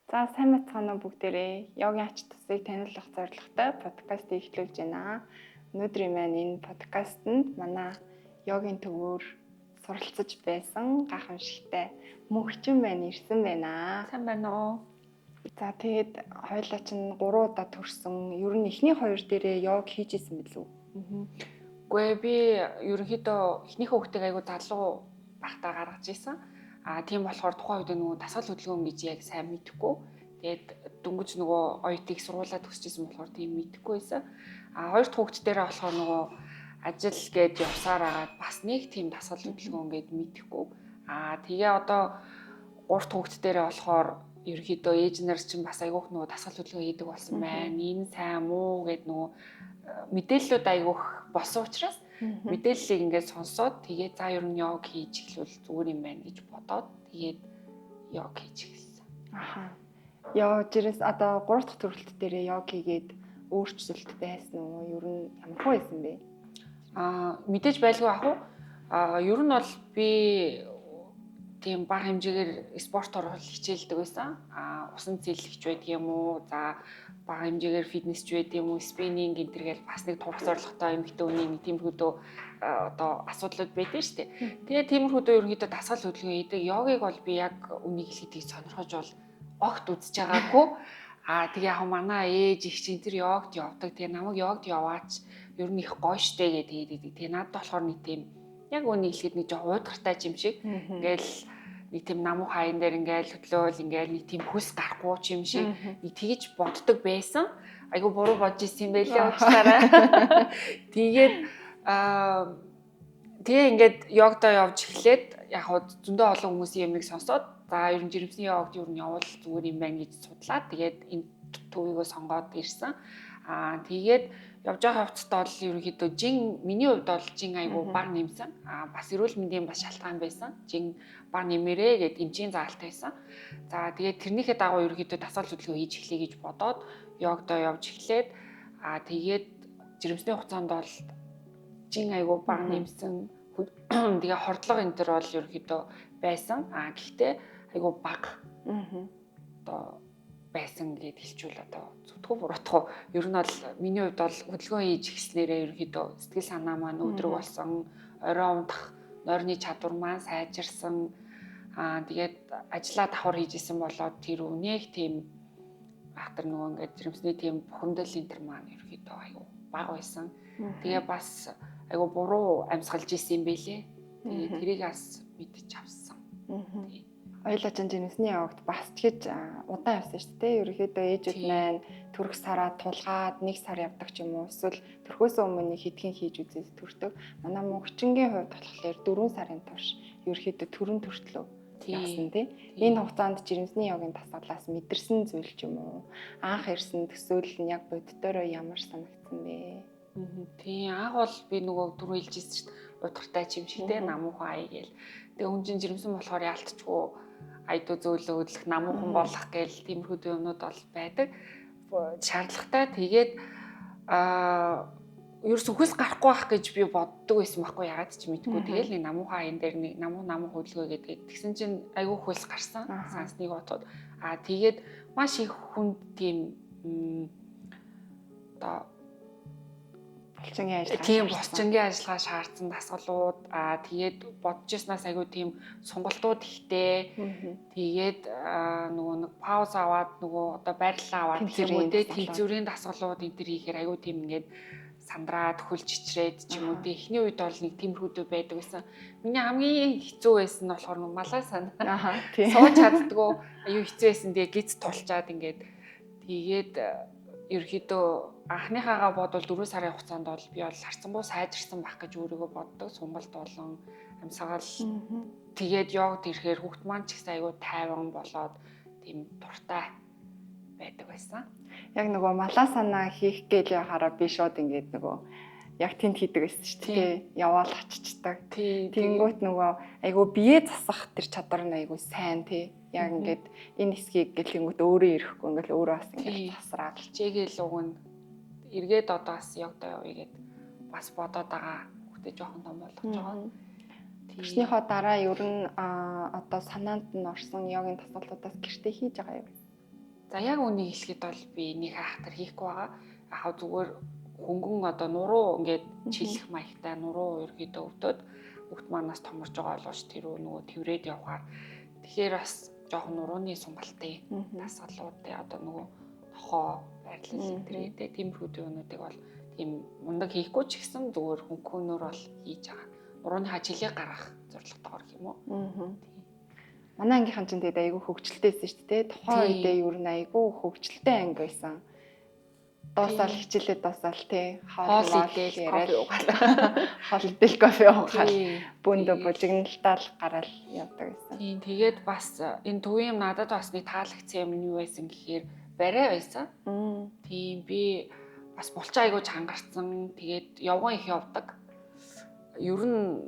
За, сайн байцгаана уу бүгдээрээ. Йогийн ач тусыг таниулах зорилготой подкастыг эхлүүлж байна. Өнөөдрийн маань энэ подкастэнд манай йогийн төвөөр суралцаж байсан гайхамшигтай мөнхчин маань ирсэн байна. Сайн байна уу? За, тэгээд хоёлаа чинь 3 удаа төрсөн. Ер нь эхний хоёр дээрээ йог хийж исэн билүү? Үгүй ээ, би ерөнхийдөө эхнийхээ хүүхдийг айгу залуу байхдаа гаргаж исэн. А тийм болохоор тухайн үед нөгөө дасгал хөдөлгөөн гэж яг сайн мэдэхгүй. Тэгээд дөнгөж нөгөө оюутыг сургуулаа төгсөж исэн болохоор тийм мэдэхгүй байсан. А хоёр дахь хүүхд дээрээ болохоор нөгөө ажил гээд явсаар агаад бас нэг тийм дасгал хөдөлгөөн гээд мэдэхгүй. А тэгээ одоо гурав дахь хүүхд дээрээ болохоор ерөнхийдөө ээж нар чинь бас айгүйх нөгөө дасгал хөдөлгөөн хийдэг болсон байна. Энэ сайн муу гэд нөгөө мэдээллүүд айгүйх болсон учраас мэдээллийг ингээд сонсоод тэгээ за ер нь йог хийж эхлүүл зүгээр юм байна гэж бодоод тэгээд йог хийж эхэлсэн. Аха. Йог жирээс одоо 3 дахь төрөлт дээрээ йог хийгээд өөрчлөлт байсан уу? Ер нь ямар хөө байсан бэ? Аа, мэдээж байлгүй ах уу? Аа, ер нь бол би тийм бага хэмжээгээр спортоор бол хичээлдэг байсан. Аа, усан зэлгч байдаг юм уу? За, бага хэмжээгээр фитнесч байдаг юм уу? Спиннинг энэ төр гээл бас нэг турах зорилготой эмэгтэй хүний нэг тиймэрхүүдөө одоо асуудлууд байдаг шүү дээ. Тэгээ тиймэрхүүдөө ерөнхийдөө дасгал хөдөлгөөн хийдэг. Йогийг бол би яг үнийг хэлэхэд сонирхож бол огт үзэж байгаагүй. Аа, тэгээ яг манай ээж их чинь тэр йогт явдаг. Тэгээ намайг йогт яваач ер нь их гоё штэ гэдэг тэгээд. Тэгээ надад болохоор нэг тийм яг үнийг хэлэхэд нэг жоо уудгартай юм шиг. Ингээл нэг тийм намуу хаян дээр ингээл хөдлөөл ингээл нэг тийм хөлс гарахгүй ч юм шиг нэг тэгэж боддог байсан. Айгу буруу бодож исэн юм байлээ уучлаарай. Тэгээд тэгээ ингээд йогдоо явж эхлээд яг хуу зөндөө олон хүмүүсийн юмыг сонсоод за ер нь жирэмсний йогд ер нь явбал зүгээр юм байна гэж судлаад тэгээд энэ төвийгөө сонгоод ирсэн. Аа, тэгээд явж байгаа хувцастай бол ерөнхийдөө жин миний хувьд бол жин айгу бага нэмсэн. Аа, бас эрүүл мэндийн бас шалтгаан байсан. Жин бага нэмэрээ гэд эмчийн заалт байсан. За, тэгээд тэрнийхээ дагуу ерөнхийдөө дасгал хөдөлгөөн хийж эхлэе гэж бодоод йогдоо явж эхлээд аа тэгээд жирэмсний хугацаанд бол жин айгу бага нэмсэн. Тэгээ хордлого энэ төр бол ерөнхийдөө байсан. Аа, гэхдээ айгу бага. Одоо байсан гэд хэлчихвэл одоо зүтгүү буруутгүй. Ер нь бол миний хувьд бол хөдөлгөөн хийж эхэлснээрээ ерөнхийдөө сэтгэл санаа маань өөдрөг болсон, орой унтах нойрны чадвар маань сайжирсан. Аа, тэгээд ажлаа давхар хийж исэн болоод тэр үнээх тийм ахтар нөгөө ингээд жирэмсний тийм бухимдал энэ төр маань ерөнхийдөө айгу бага байсан. Тэгээ бас айгу буруу амьсгалж исэн юм бэлээ. Тэгээ тэрийг бас мэдэж авсан. Хоёлаа чинь жирэмсний явагд бас ч гэж удаан явсан шүү дээ. Ерөнхийдөө ээжүүд маань төрөх сараа тулгаад нэг сар явдаг ч юм уу. Эсвэл төрхөөсөө өмнө нэг хэдхэн хийж үзээд төрдөг. Манай мөнхчингийн хувьд болохоор 4 сарын турш ерөнхийдөө төрөн төртлөө явсан тий. Энэ хугацаанд жирэмсний йогийн дасгалаас мэдэрсэн зүйл ч юм уу? Анх ирсэн төсөөлөл нь яг боддороо ямар санагдсан бэ? Тийм, анх бол би нөгөө түрүү хэлжсэн шүү дээ. Удгартай ч юм шиг те, намуухан ая гээл. Тэгээ хүн чинь жирэмсэн болохоор яалтчгүй айдуу зөөлөө хөдлөх, намуухан болох гээл тиймэрхүү юмнууд бол байдаг. Шаардлагатай. Тэгээд ерөөс хөлс гарахгүй байх гэж би боддог байсан байхгүй ягаад ч мэдгүй. Тэгээл нэг намуухан аян дээр нэг намуу намуу хөдөлгөө гэдэг. Тэгсэн чинь айгүй хөлс гарсан. Сансныг бодоход. Аа, тэгээд маш их хүнд тийм одоо булчингийн ажиллагаа тийм булчингийн ажиллагаа шаардсан дасгалууд. Аа, тэгээд бодож ирснаас айгүй тийм сонголтууд ихтэй. Тэгээд нөгөө нэг пауз аваад нөгөө одоо байрлалаа аваад гэх юм уу те, тэнцвэрийн дасгалууд энэ төр хийхээр айгүй тийм ингээд сандраад хөлж ичрээд ч юм уу те. Эхний үед бол нэг тиймэрхүүдөө байдаг байсан. Миний хамгийн хэцүү байсан нь болохоор нөгөө малаа санаа. Сууж чаддгүй аюу хэцүү байсан. Тэгээ гиз тулчаад ингээд тэгээд ерөнхийдөө анхныхаагаа бодвол 4 сарын хугацаанд бол би бол харцангуй сайжирсан байх гэж өөрийгөө боддог. Сунгалт болон амьсгал. Тэгээд йогд ирэхээр хүүхд маань ч гэсэн айгүй тайван болоод тийм дуртай байдаг байсан. Яг нөгөө малаа санаа хийх гээл яхаараа би шууд ингээд нөгөө яг тэнд хийдэг байсан шүү дээ. Яваал очичдаг. Тэнгүүт нөгөө айгүй бие засах тэр чадвар нь айгүй сайн тий. Яг ингээд энэ хэсгийг гэлэнгүүт өөрөө ирэхгүй ингээл өөрөө бас ингээд засраад хичээгээл уг нь эргээд одоо бас йогдоо явъя гэд бас бодоод байгаа. Хүүхдээ жоохон том болгож байгаа. Төрснийхөө дараа ер нь одоо санаанд нь орсон йогийн дасгалуудаас гэртээ хийж байгаа юм. За яг үнийг хэлэхэд бол би нэг хаахтар хийхгүй байгаа. Яг зүгээр хөнгөн одоо нуруу ингээд чилэх маягтай нуруу ерөөдөө өвдөд хүүхд манаас томорж байгаа болооч тэр нөгөө тэрврээд явахаар тэгэхээр бас жоохон нурууны сумбалтын дасгалууд те одоо нөгөө нохоо байрлал энэ гэдэг тиймэрхүү юмнуудыг бол тийм мундаг хийхгүй ч гэсэн зүгээр хөнгөнөөр бол хийж байгаа. Нурууныхаа чилийг гаргах зорилготойгоор гэх юм уу. Манай ангийнхан чинь тэгээд айгүй хөгжилтэй байсан шүү дээ. Тухайн үедээ ер нь айгүй хөгжилтэй анги байсан. Дуусаал хичээлээ дуусаал тий. Хоол идэл, кофе уугаал. Хоол идэл, кофе уугаал. Бөөндөө бужигналтаал гараал явдаг байсан. Тийм, тэгээд бас энэ төвийн юм надад бас нэг таалагдсан юм нь юу байсан гэхээр барай байсан. Тийм, би бас булчин айгүй чангарсан. Тэгээд явган их явдаг. Ер нь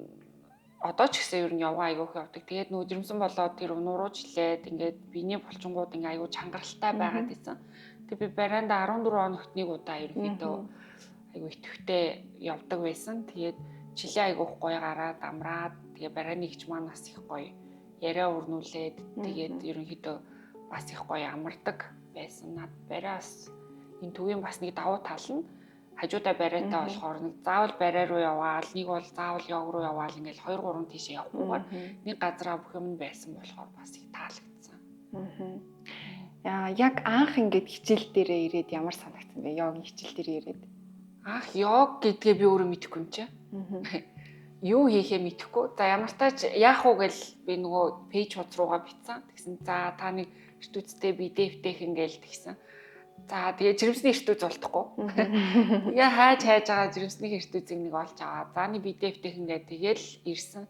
одоо ч гэсэн ер нь явган айгүй их явдаг. Тэгээд нөгөө жирэмсэн болоод тэр нуруучлээд ингээд биений булчингууд ингээ айгүй чангаралтай байгаад исэн. Тэгээд би барайнда 14 хоногт нэг удаа ерөнхийдөө айгүй идэвхтэй явдаг байсан. Тэгээд чилээ айгүй гоё гараад амраад тэгээ барайны хич маань бас их гоё яриа өрнүүлээд тэгээд ерөнхийдөө бас их гоё амардаг байсан. Над барай бас энэ төвийн бас нэг давуу тал нь хажуудаа барайтай болохоор нэг заавал барай руу яваал, нэг бол заавал йог руу яваал ингээл 2 3 тийшээ явахгүйгээр нэг газараа бүх юм байсан болохоор бас их таалагдсан. Яа, яг анх ингээд хичээл дээрээ ирээд ямар санагдсан бэ? Йогийн хичээл дээрээ ирээд. Анх йог гэдгээ би өөрөө мэдэхгүй юм чи. Юу хийхээ мэдэхгүй. За ямар тач яах уу гэл би нөгөө пэйж хуудас руугаа бичсэн. Тэгсэн за та нэг эртүцтэй би дэвтэйхэн гээл тэгсэн. За тэгээ жирэмсний эртүц болтохгүй. Тэгээ хайж хайж байгаа жирэмсний эртүцийг нэг олж аваад за нэг би дэвтэйхэн гээл тэгэл ирсэн.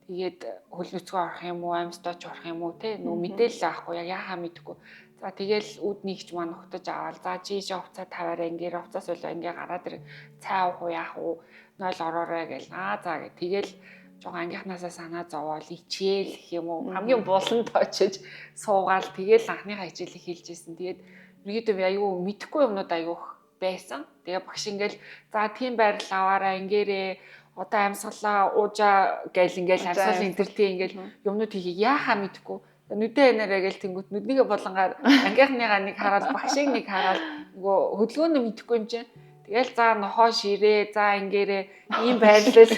Тэгээд хөл нүцгэн орох юм уу, амьсдооч орох юм уу те нөгөө мэдээлэл авахгүй яг яхаа мэдэхгүй. За тэгэл үүд нэгч маань нухтаж аваад за чи ийшээ хувцас тавиараа ингээ хувцас болоо ингээ гараад ир цай уух уу яах уу 0 ороорой гэл аа за гэ тэгэл жоохон ангийнхнаасаа санаа зовоол ичээл гэх юм уу хамгийн буланд очиж суугаал тэгэл анхныхаа хичээлийг хийлжсэн. Тэгээд ерөөдөө би аюу мэдэхгүй юмнууд аюух байсан. Тэгээ багш ингээл за тийм байрлал аваараа ингээрээ одоо амьсгалаа уужаа гэл ингээл амьсгал энтертэй ингээл юмнууд хийхийг яахаа мэдэхгүй нүдэ энэрэ гэл тэнгүүт нүднийгээ болонгаар ангийнхныгаа нэг хараад багшийг нэг хараад нөгөө хөдөлгөөнөө мэдэхгүй юм чинь. Тэгэл за нохоо ширээ, за ингээрээ ийм байрлал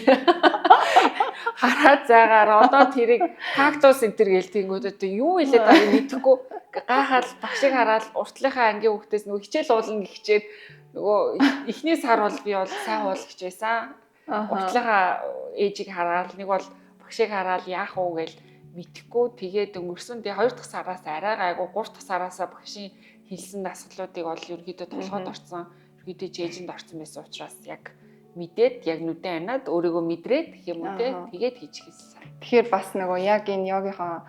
хараад зайгаар одоо тэрийг кактус энтер гээл тэнгүүт одоо юу хэлээд байгааг мэдэхгүй гайхаад багшийг хараад уртлынхаа ангийн хүүхдээс нөгөө хичээл уулна гихчээд нөгөө эхний сар бол би бол сайн уул гэж байсан. Уртлынхаа ээжийг хараад нэг бол багшийг хараад яах уу гээл мэдхгүй тэгээд өнгөрсөн. Тэгээ 2 дахь сараас арай гайгүй 3 дахь сараасаа багшийн хэлсэн дасгалуудыг бол ерөнхийдөө толгойд орсон. Ерөнхийдөө жээжинд орсон байсан учраас яг мэдээд яг нүдэн анаад өөрийгөө мэдрээд гэх юм уу те тэгээд хийж эхэлсэн. Тэгэхээр бас нөгөө яг энэ йогийнхоо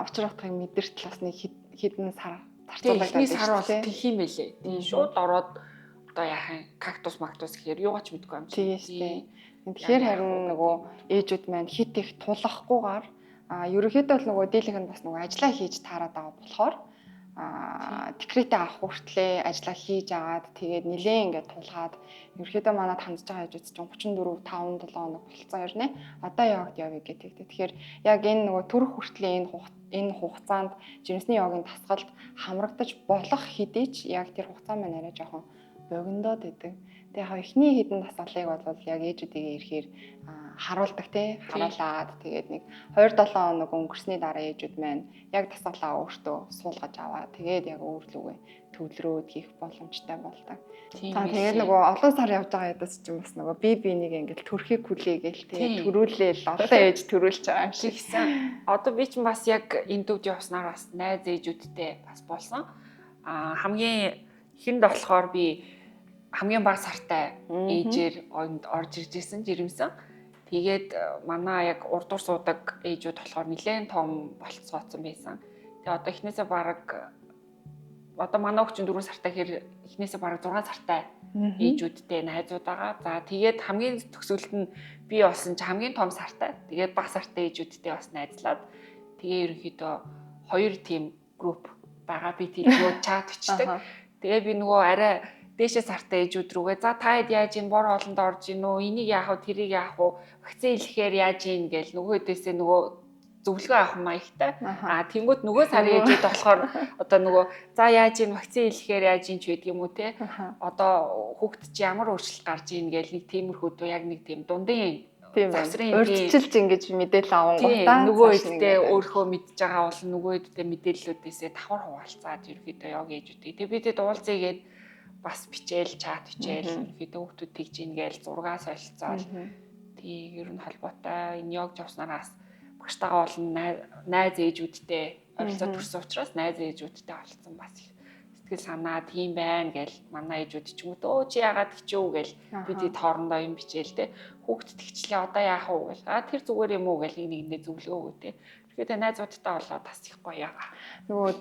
учир утгыг мэдэртэл бас нэг хэдэн сар зарцуулагдаад байсан. Сар бол тэх юм байлээ. Тийм шууд ороод одоо яах юм кактус мактус гэхээр юугаач мэдэхгүй юм чи. Тийм шүү дээ. Тэгэхээр харин нөгөө ээжүүд маань хит их тулахгүйгээр ерөнхийдөө л нөгөө дийлэнх нь бас нөгөө ажиллаа хийж таарад байгаа болохоор декретээ авах хүртлээ ажиллаа хийж агаад тэгээд нилээн ингээд тулгаад ерөнхийдөө манад хандж байгаа ээжүүд чинь 34 5 7 хоног болцсон юм нэ. Одоо йогд явъя гэдэг. Тэгэхээр яг энэ нөгөө төрөх хүртлээ энэ хугацаанд жирэмсний йогийн дасгалд хамрагдаж болох хэдий ч яг тэр хугацаа маань арай жоохон богиндоод идэг. Тэгээ яг эхний хэдэн дасгалыг бол яг ээжүүдийг ирэхээр харуулдаг тий харуулад тэгээд нэг 2-7 хоног өнгөрсний дараа ээжүүд маань яг дасгалаа өөртөө суулгаж аваа тэгээд яг өөр лүгээ төвлөрөөд хийх боломжтой болдог. За тэгээд нөгөө олон сар явж байгаа ядаас чинь бас нөгөө би бинийг ингээл төрхийг хүлээгээл тий төрүүлээл олон ээж төрүүлж байгаа юм шиг. Одоо би чинь бас яг энэ төвд явснаар бас найз ээжүүдтэй бас болсон. Хамгийн ихэнд болохоор би хамгийн бага сартай ээжээр орж ирж исэн жирэмсэн. Тэгээд манай яг урдуур суудаг ээжүүд болохоор нэлээд том болцсооцсон байсан. Тэгээ одоо эхнээсээ бараг одоо манай өвчин 4 сартай хэр эхнээсээ бараг 6 сартай ээжүүдтэй найзууд байгаа. За тэгээд хамгийн төгсгөлд нь би болсон чи хамгийн том сартай. Тэгээд бага сартай ээжүүдтэй бас найзлаад тэгээ ерөнхийдөө хоёр тийм групп байгаа. Би тийм нөгөө чат бичдэг. Тэгээ би нөгөө арай дээшээ сартай ээжүүд рүүгээ за та хэд яаж ин бор хоолнд орж ийн үү энийг яах вэ тэрийг яах вэ вакцин хэлэхээр яаж ийн гэл нөгөөдөөсөө нөгөө Зөвлөгөө авах маягтай. Тэнгүүд нөгөө сарын ээжүүд болохоор одоо нөгөө за яаж ийн вакцин хэлэхээр яаж ийн ч байдаг юм уу те. Одоо хүүхд чи ямар өөрчлөлт гарч ийн гээл нэг тиймэрхүү яг нэг тийм дундын завсрын урьдчилж ингэж мэдээлэл авангуудаа нөгөө хэдтэй өөрөө мэдж байгаа бол нөгөө хэдтэй мэдээллүүдээсээ давхар хуваалцаад ерөөхдөө йог ээжүүдийг. Тэгээ би тэд уулзъя гээд бас бичээл, чат бичээл ерөөхдөө хүүхдүүд тэгж ийн гээл зургаа солилцоол. Тий, ер нь холбоотой энэ йог явснараас багштайгаа болон найз ээжүүдтэй ойролцоо төрсөн учраас найз ээжүүдтэй олцсон бас их сэтгэл санаа тийм байна гэл манай ээжүүд ч юм уу өө чи яагаад тэгчүү гэл би тэд хоорондоо юм бичээл те хүүхд тэгчлээ одоо яах вэ гэл а тэр зүгээр юм уу гэл нэг нэгэндээ зөвлөгөө өгөө те. Тэгэхээр найзуудтай болоод бас их гоё яага. Нөгөө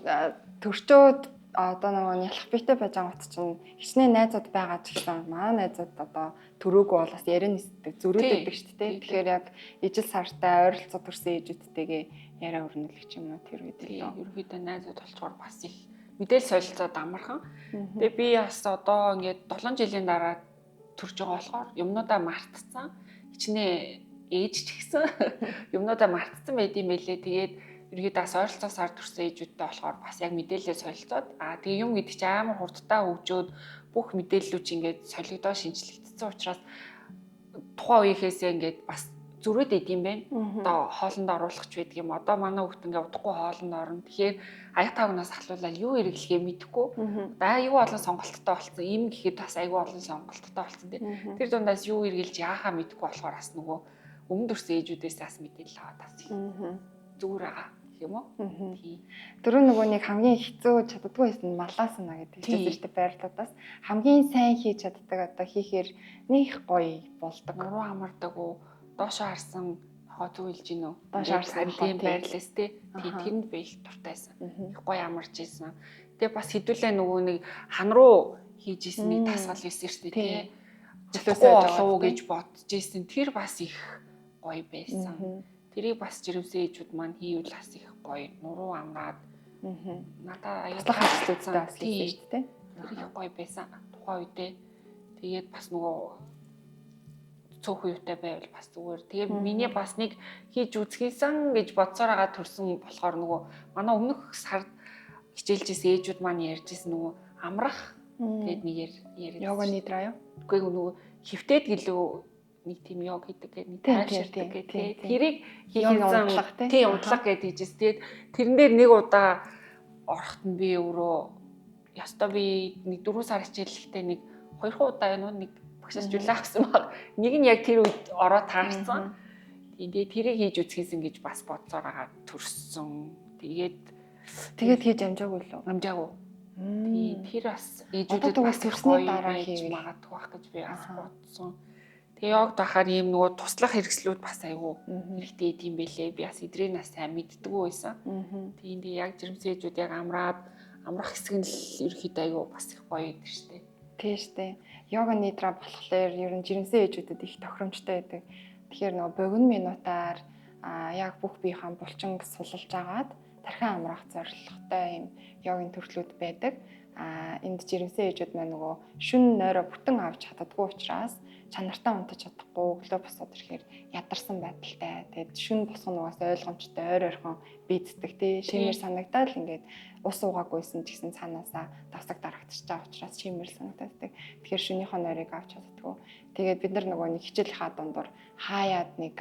төрчөөд одоо нөгөө нялх биетэй байж байгаа гот чинь хичнээн найзууд байгаа ч гэсэн манай найзууд одоо төрөөгүй бол бас яриа нисдэг зөрөөд байдаг шүү дээ. Тэгэхээр яг ижил сартай ойролцоо төрсэн ээжүүдтэйгээ яриа өрнөлөх юм уу тэр үед илүү. Ерөнхийдөө найзууд болчоор бас их мэдээлэл солилцоод амархан. Тэгээ би бас одоо ингээд 7 жилийн дараа төрж байгаа болохоор юмнуудаа мартцсан. Хичнээн ээж ч гэсэн юмнуудаа мартцсан байд юм байлээ. Тэгээд ерөнхийдөө бас ойролцоо сар төрсэн ээжүүдтэй болохоор бас яг мэдээлэлээ солилцоод тэгээ юм гэдэг чинь амар хурдтай хөгжөөд бүх мэдээллүүд чинь ингээд солигдоо шинжлэгдсэн учраас тухайн үеийнхээсээ ингээд бас зөрөөд идэм байх. Одоо хоолнд оруулах ч байдаг юм. Одоо манай хүүхд ингээд удахгүй хоолнд орно. Тэгэхээр аяг тавнаас ахлуулаад юу хэрэглэхээ мэдэхгүй. Одоо аюу олон сонголттой болсон. Им гэхэд бас аюу олон сонголттой болсон тийм. Тэр дундаас юу хэрэглэж яахаа мэдэхгүй болохоор бас нөгөө өмнө төрсэн ээжүүдээс бас мэдээлэл аваад бас зүгээр байгаа юм уу? Тийм. Дөрөв нөгөө нэг хамгийн хэцүү чаддаггүй байсан нь малаасана гэдэг хэлсэн шүү дээ байрлалуудаас. Хамгийн сайн хийж чаддаг одоо хийхээр нэг гоё болдог. Нуруу амардаг уу? Доошоо харсан хоо зүг хэлж гин үү? Доошоо харсан тийм байрлалээс тий. Тэрэнд би их дуртайсан. Их гоё амарч исэн. Тэгээ бас хэдүүлээ нөгөө нэг хан руу хийж исэн нэг тасгал байсан шүү дээ тий. Чадахгүй болов уу гэж бодож исэн. Тэр бас их гоё байсан. Тэрийг бас жирэмсэн ээжүүд маань хийвэл бас их гоё. Нуруу амраад надаа аюул ажлуудтай бас хийсэн шүү дээ. Тэр их гоё байсан тухайн үедээ. Тэгээд бас нөгөө цөөхөн юутай байвал бас зүгээр. Тэгээ миний бас нэг хийж үзхийсэн гэж бодсоор байгаа төрсөн болохоор нөгөө манай өмнөх сард хичээлж исэн ээжүүд маань ярьж исэн нөгөө амрах тэгээд нэг яриад. Йога нидра юу? Үгүй нөгөө хөвтөд гэлөө нэг тийм йог хийдэг гэдэг нэг тайвширдаг гэдэг. Тэрийг хийхсэн тийм унтлага гэдэг хийжээс. Тэгээд тэрэн дээр нэг удаа орохт нь би өөрөө ёстой би нэг 4 сар хичээллэхдээ нэг 2 удаа юм уу нэг багшаас жүлээ авсан баг. Нэг нь яг тэр үед ороо таарсан. Тэгээд тэрийг хийж үзхийсэн гэж бас бодсоор байгаа төрсөн. Тэгээд хийж амжаагүй лөө. Амжаагүй. Тийм тэр бас ээжүүдэд бас төрсний дараа хийж магадгүй байх гэж би бас бодсон. Тэгээ йогд байхаар ийм нөгөө туслах хэрэгслүүд бас айгүй хэрэгтэй тийм байлээ. Би бас эдрээ нас сайн мэддэггүй байсан. Тийм тэгээ яг жирэмсэн ээжүүд яг амраад амрах хэсэг нь л ерөөхдөө айгүй бас их гоё юм шүү дээ. Тийм шүү дээ. Йога нидра болохоор ер нь жирэмсэн ээжүүдэд их тохиромжтой байдаг. Тэгэхээр нөгөө богино минутаар яг бүх биеийнхаа булчин сулалж агаад тархин амрах зорилготой ийм йогийн төрлүүд байдаг. Энд жирэмсэн ээжүүд маань нөгөө шүн нойроо бүтэн авч чаддаггүй учраас чанартай унтаж чадахгүй өглөө босоод ирэхээр ядарсан байдалтай. Тэгээд шүн босох нь угаас ойлгомжтой ойр ойрхон бийддэг тий. Шимээр санагдаад л ингээд ус уугаагүйсэн ч гэсэн цаанаасаа давсаг дарагдчихж байгаа учраас шимээр санагдаад. Тэгэхээр шөнийхөө нойрыг авч чаддаггүй. Тэгээд бид нар нөгөө нэг хичээлийнхаа дундуур хаяад нэг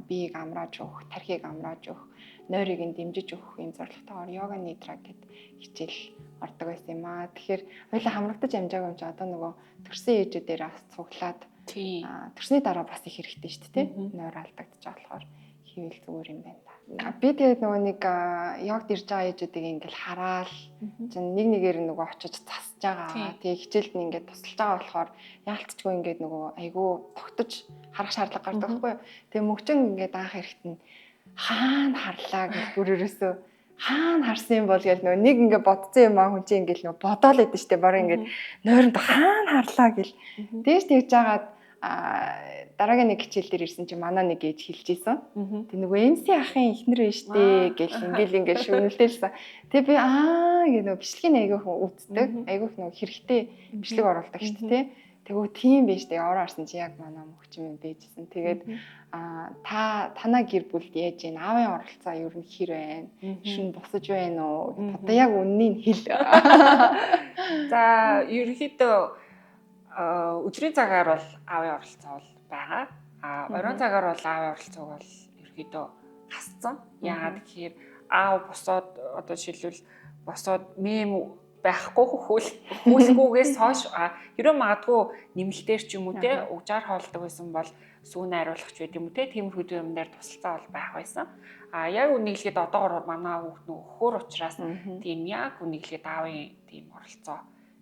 биеийг амрааж өгөх, тархийг амрааж өгөх, нойрыг нь дэмжиж өгөх юм зорилготойгоор йога нидра гэд хичээл ордог байсан юм аа. Тэгэхээр хоёлаа хамрагдаж амжаагүй юм чи одоо нөгөө төрсэн ээжүүдээр бас цуглаад төрсний дараа бас их хэрэгтэй шүү дээ, тий. Нойр алдагдчих болохоор хийвэл зүгээр юм байна да. Би тэгээд нөгөө нэг йогд ирж байгаа ээжүүдийг ингээл хараал чинь нэг нэгээр нөгөө очиж засж байгаа. Тэгээ хичээлд нь ингээд тусалж байгаа болохоор яалтчгүй ингээд нөгөө айгүй тогтож харах шаардлага гардаг байхгүй юу. Тэгээ мөгчөн ингээд анх эрэхт нь хаана харлаа гэж бүр ерөөсөө хаана харсан юм бол гэж нөгөө нэг ингээ бодсон юм аа хүн чинь ингээл нөгөө бодоол идэв штэ бараг ингээд нойронд хаана харлаа гэл. Тэгэж тэгж жагаад дараагийн нэг хичээл дээр ирсэн чинь манай нэг ээж хэлж исэн. Тэг нөгөө MC ахын эхнэр байна штэ гэл ингээл ингээл шүмнэлдэлсэн. Тэг би аа гэ нөгөө бичлэгийн айгүйх үздэг. Айгүйх нөгөө хэрэгтэй бичлэг оруулдаг штэ тий. Тэгвэл тийм биш тэгээ ороо орсон чи яг манай мөгч юм байжсэн. Тэгээд та танаа гэр бүлд яаж юм? Аавын оролцоо ер нь хэр байна? Шүн босож байна уу? Одоо яг үннийг хэл. За ерөнхийдөө өдрийн цагаар бол аавын оролцоо бол байгаа. А оройн цагаар бол аавын оролцоог бол ерөнхийдөө хасцсан. Яагаад гэхээр аав босоод одоо жишээлбэл босоод мем байхгүй хөхүүлгүйгээс хойш ерөө магадгүй нэмэлтээр ч юм уу те угжаар хоолдог байсан бол сүүн найруулах ч байд юм уу те тиймэрхүү юм дээр тусалцаа бол байх байсан. А яг үнийг хэлэхэд одоогор манай хүүхд нөгөө хөхөр учраас тийм яг үнийг хэлэхэд аавын тийм оролцоо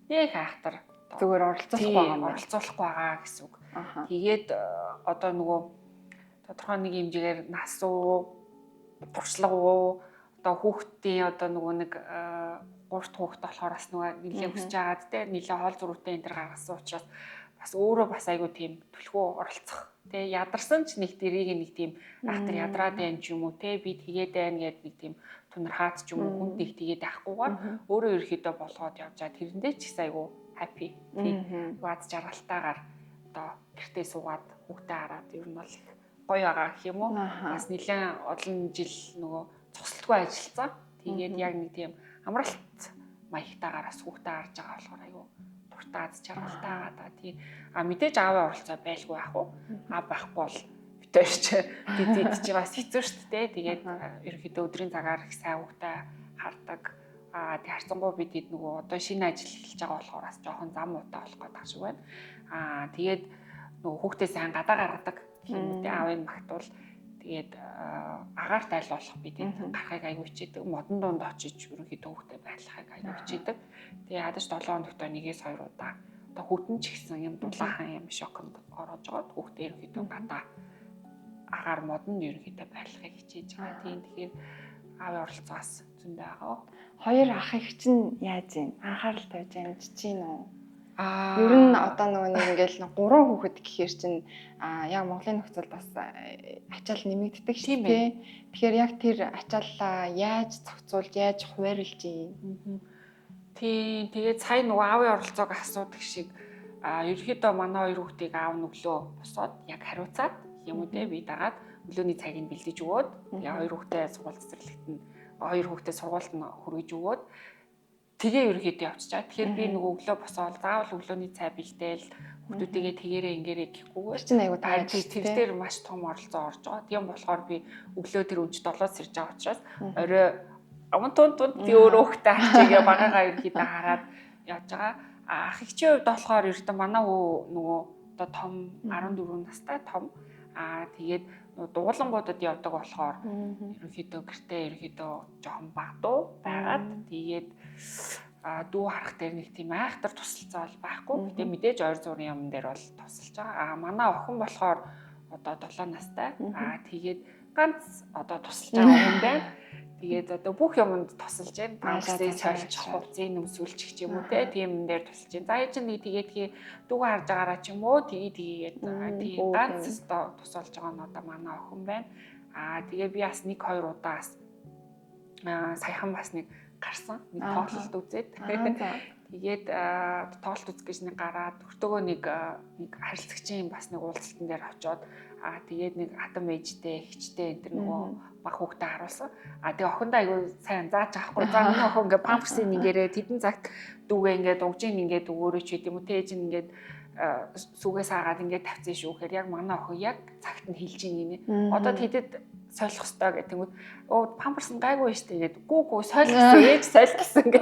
нэг айхтар зүгээр оролцуулахгүй байгаа юм оролцуулахгүй байгаа гэсэн үг. Тэгээд одоо нөгөө тодорхой нэг хэмжээгээр нас уу туршлага уу одоо хүүхдийн одоо нөгөө нэг гурт хүүхд болохоор бас нөгөө нэлээ өсөж байгаад те нэлээ хоол зурвтай энэ төр гаргасан учраас бас өөрөө бас айгүй тийм түлхүү оролцох те ядарсан ч нэг дэрийг нэг тийм ахтар ядраад байна ч юм уу те би тэгээд байна гэд нэг тийм тунархаад ч юм уу хүнд нэг тэгээд байхгүйгээр өөрөө ерөөхдөө болгоод явж байгаа тэрэндээ ч их айгүй happy тийм аз жаргалтайгаар одоо гэртээ суугаад хүүхдээ хараад ер нь бол их гоё байгаа гэх юм уу бас нэлээд олон жил нөгөө зогсолтгүй ажилласан. Тэгээд яг нэг тийм амралт маягтайгаар бас хүүхдээ харж байгаа болохоор айгүй дуртай аз жаргалтай байгаа. Тийм а мэдээж аавын оролцоо байлгүй яах вэ? Аа байхгүй бол бид хоёр чи бид чи бас хэцүү шүү дээ. Тэгээд ерөнхийдөө өдрийн цагаар их сайн хүүхдээ хардаг. Аа тэг харцангуй бид хэд нөгөө одоо шинэ ажил эхэлж байгаа болохоор бас жоохон зам муутай болох гэдэг шиг байна. Аа тэгээд нөгөө хүүхдээ сайн гадаа гаргадаг гэх юм үү те аавыг магтуул. Тэгээд агаар тайл болох бид энэ гарахыг аягүй хичээдэг. Модон дунд очиж ерөнхийдөө хүүхдээ байрлахыг аягүй хичээдэг. Тэгээ ядаж 7 хоногт 1-2 удаа одоо хүүтэн ч гэсэн юм дулаахан юм шоконд орож байгаа. Хүүхдээ ерөнхийдөө гадаа агаар модонд ерөнхийдөө байрлахыг хичээж байгаа. Тийм тэгэхээр аавын оролцоо бас зөндөө байгаа. Хоёр ах их чинь яаж юм? Анхаарал тавьж амжиж гин үү? Ер нь одоо нөгөө нэг ингээл гурван хүүхэд гэхээр чинь яг Монголын нөхцөл бас ачаал нэмэгддэг шүү дээ. Тэгэхээр яг тэр ачааллаа яаж зохицуулж, яаж хуваарлж юм? Тийм, тэгээд сая нөгөө аавын оролцоог асуудаг шиг ерөнхийдөө манай хоёр хүүхдийг аав нүглөө босоод яг хариуцаад юм уу те би дагаад өглөөний цагийг бэлдэж өгөөд тэгээ хоёр хүүхдээ сургууль цэцэрлэгт нь хоёр хүүхдээ сургуульд нь хүргэж өгөөд тэгээ ерөнхийдөө явчихаа. Тэгэхээр би нөгөө өглөө босоол заавал өглөөний цай бэлдээл хүүхдүүдийгээ тэгээрээ ингээрээ гэхгүйгээр чинь айгуу таарч тэр дээр маш том оролцоо орж байгаа. Тийм болохоор би өглөө тэр өнч 7-оос ирж байгаа учраас орой аман тунд тунд би өөрөө хүүхдээ харчигээ багаагаа ерөнхийдөө хараад явж байгаа. Ах эгчийн хувьд болохоор ердөө манай хүү нөгөө одоо том 14 настай том. Аа тэгээд дуулангуудад явдаг болохоор ерөнхийдөө гэртээ ерөнхийдөө жоохон багадуу байгаад тэгээд дүү харах дээр нэг тийм айхтар тусалцаа бол байхгүй. Гэтэ мэдээж ойр зуурын юм дээр бол тусалж байгаа. Аа манай охин болохоор одоо 7 настай. Аа тэгээд ганц одоо тусалж байгаа хүн байна. Тэгээд одоо бүх юмд тусалж байна. Памперсыг сольж, хувцсыг нөмсүүлчих ч юм уу те тийм юм дээр тусалж байна. За ээж нэг тэгээд тгий дүүгээ харж байгаараа ч юм уу тгий тгийгээд тийм ганц өстө тусалж байгаа нь одоо манай охин байна. Аа тэгээ би бас 1 2 удаа бас саяхан бас нэг гарсан. Нэг тоглолт үзээд. Тэгээд тоглолт үзэх гэж нэг гараад өртөөгөө нэг харилцагчийн бас нэг уулзалтан дээр очиод тэгээд нэг хатан ээжтэй, эгчтэй энэ төр нөгөө баг хүүхдээ харуулсан. Тэгээ охиндоо айгүй сайн зааж авахгүй. За миний охин ингээ памперсыг ингээрээ тэдэн цагт дүүгээ ингээ дугжин ингээ өгөөрэй ч гэдэм үү. Тэ ээж нь ингээд сүгээс агаад ингээд тавьсан шүү гэхээр яг манай охин яг цагт нь хэлж ийн гинэ. Одоо тэдэд солих ёстой гэх тэнгүүд өө памперс нь гайгүй шүү дээ гээд гүү гүү соль гэсэн ээж соль гэсэн гэ.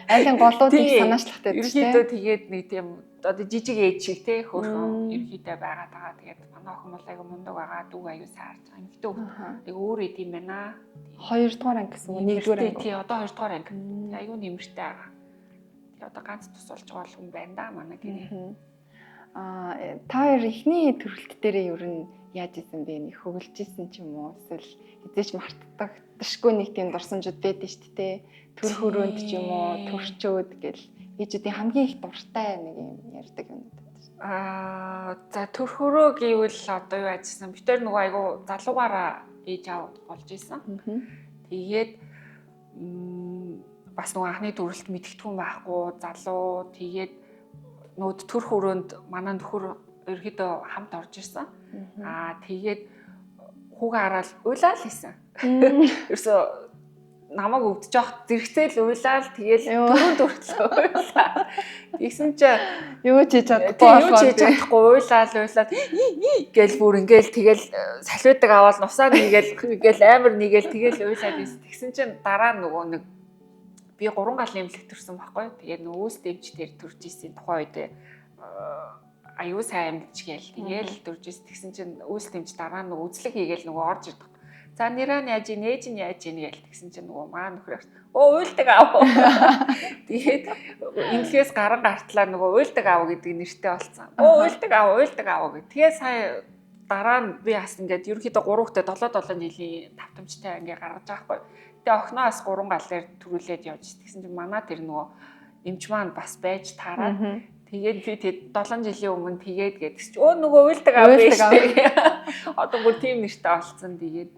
Айлын голуудыг санаачлагтай байдаг шүү дээ. Ерөнхийдөө тэгээд нэг тийм одоо жижиг ээж шиг те хөөрхөн ерөнхийдөө байгаад байгаа. Тэгээд манай охин бол айгүй мундаг байгаа. Дүүг аюу сайн харж байгаа. Эмэгтэй хүүхд тэг өөр идэм байна. 2 дугаар анги гэсэн үг 1 дугаар анги. Тий одоо 2 дугаар анги. Айгүй нэмэртэй байгаа. Тэгээ одоо ганц тусалж байгаа хүн байна да манай гэрээ. Аа та хоёр эхний төрөлт дээрээ ер нь яаж исэн бэ? Нэг хөглөж исэн ч юм уу? Эсвэл хизээч мартагдашгүй нэг тийм дурсамжууд байдэн шүү дээ. Төр хөрөөнд ч юм уу, төрчөөд гэл ээжүүдийн хамгийн их дуртай нэг юм ярьдаг юмнууд байдаг шүү. Аа за төр хөрөө гэвэл одоо юу ажилласан? Бид тэр нөгөө айгу залуугаараа ээж аав болж исэн. Тэгээд бас нөгөө анхны төрөлт мэдгэдэггүй байхгүй залуу тэгээд Нүүд төрх өрөөнд манай нөхөр ерөөдөө хамт орж ирсэн. Тэгээд хүүгээ хараад уйлаа л хийсэн. Ерөөсөө намайг өвдөж явах зэрэгцээл уйлаа л тэгэл дөрөв дөртлөө уйлаа. Тэгсэн чинь юу ч хийж чадахгүй юу ч хийж чадахгүй уйлаа л уйлаа гэл бүр ингээл тэгэл салфетик аваад нусаа нэгээл ингээл амар нэгээл тэгэл уйлаад байсан. Тэгсэн чинь дараа нөгөө нэг би 3 гал эмнэлэг төрсөн байхгүй. Тэгээд нөгөө үүс дэмч дээр төрж исэн тухайн үед аюу сайн амьдч гээл тэгэл төрж исэн. Тэгсэн чинь үүс дэмч дараа нөгөө үзлэг хийгээл нөгөө орж ирдэг. За нэраа яаж ийн ээж нь яаж ийн гээл тэгсэн чинь нөгөө маа нөхөр уйлдаг аав. Тэгээд эмнэлгээс гаран гартлаа нөгөө уйлдаг аав гэдэг нэртэй болсон. Уйлдаг аав, уйлдаг аав гэх. Тэгээ сая дараа нь би бас ингээд ерөнхийдөө 3 хүүхдээ 7 7 жилийн тавтамжтай ингээд гаргаж байгаа байхгүй. Тэгээ охиноо бас 3 гал дээр төрүүлээд явж. Тэгсэн чинь манай тэр нөгөө эмч маань бас байж таарад. Тэгээд би тэг 7 жилийн өмнө тэгээд гэдгс чи нөгөө уйлдаг аав байж тээ. Одоо бүр тийм нэртэй болсон. Тэгээд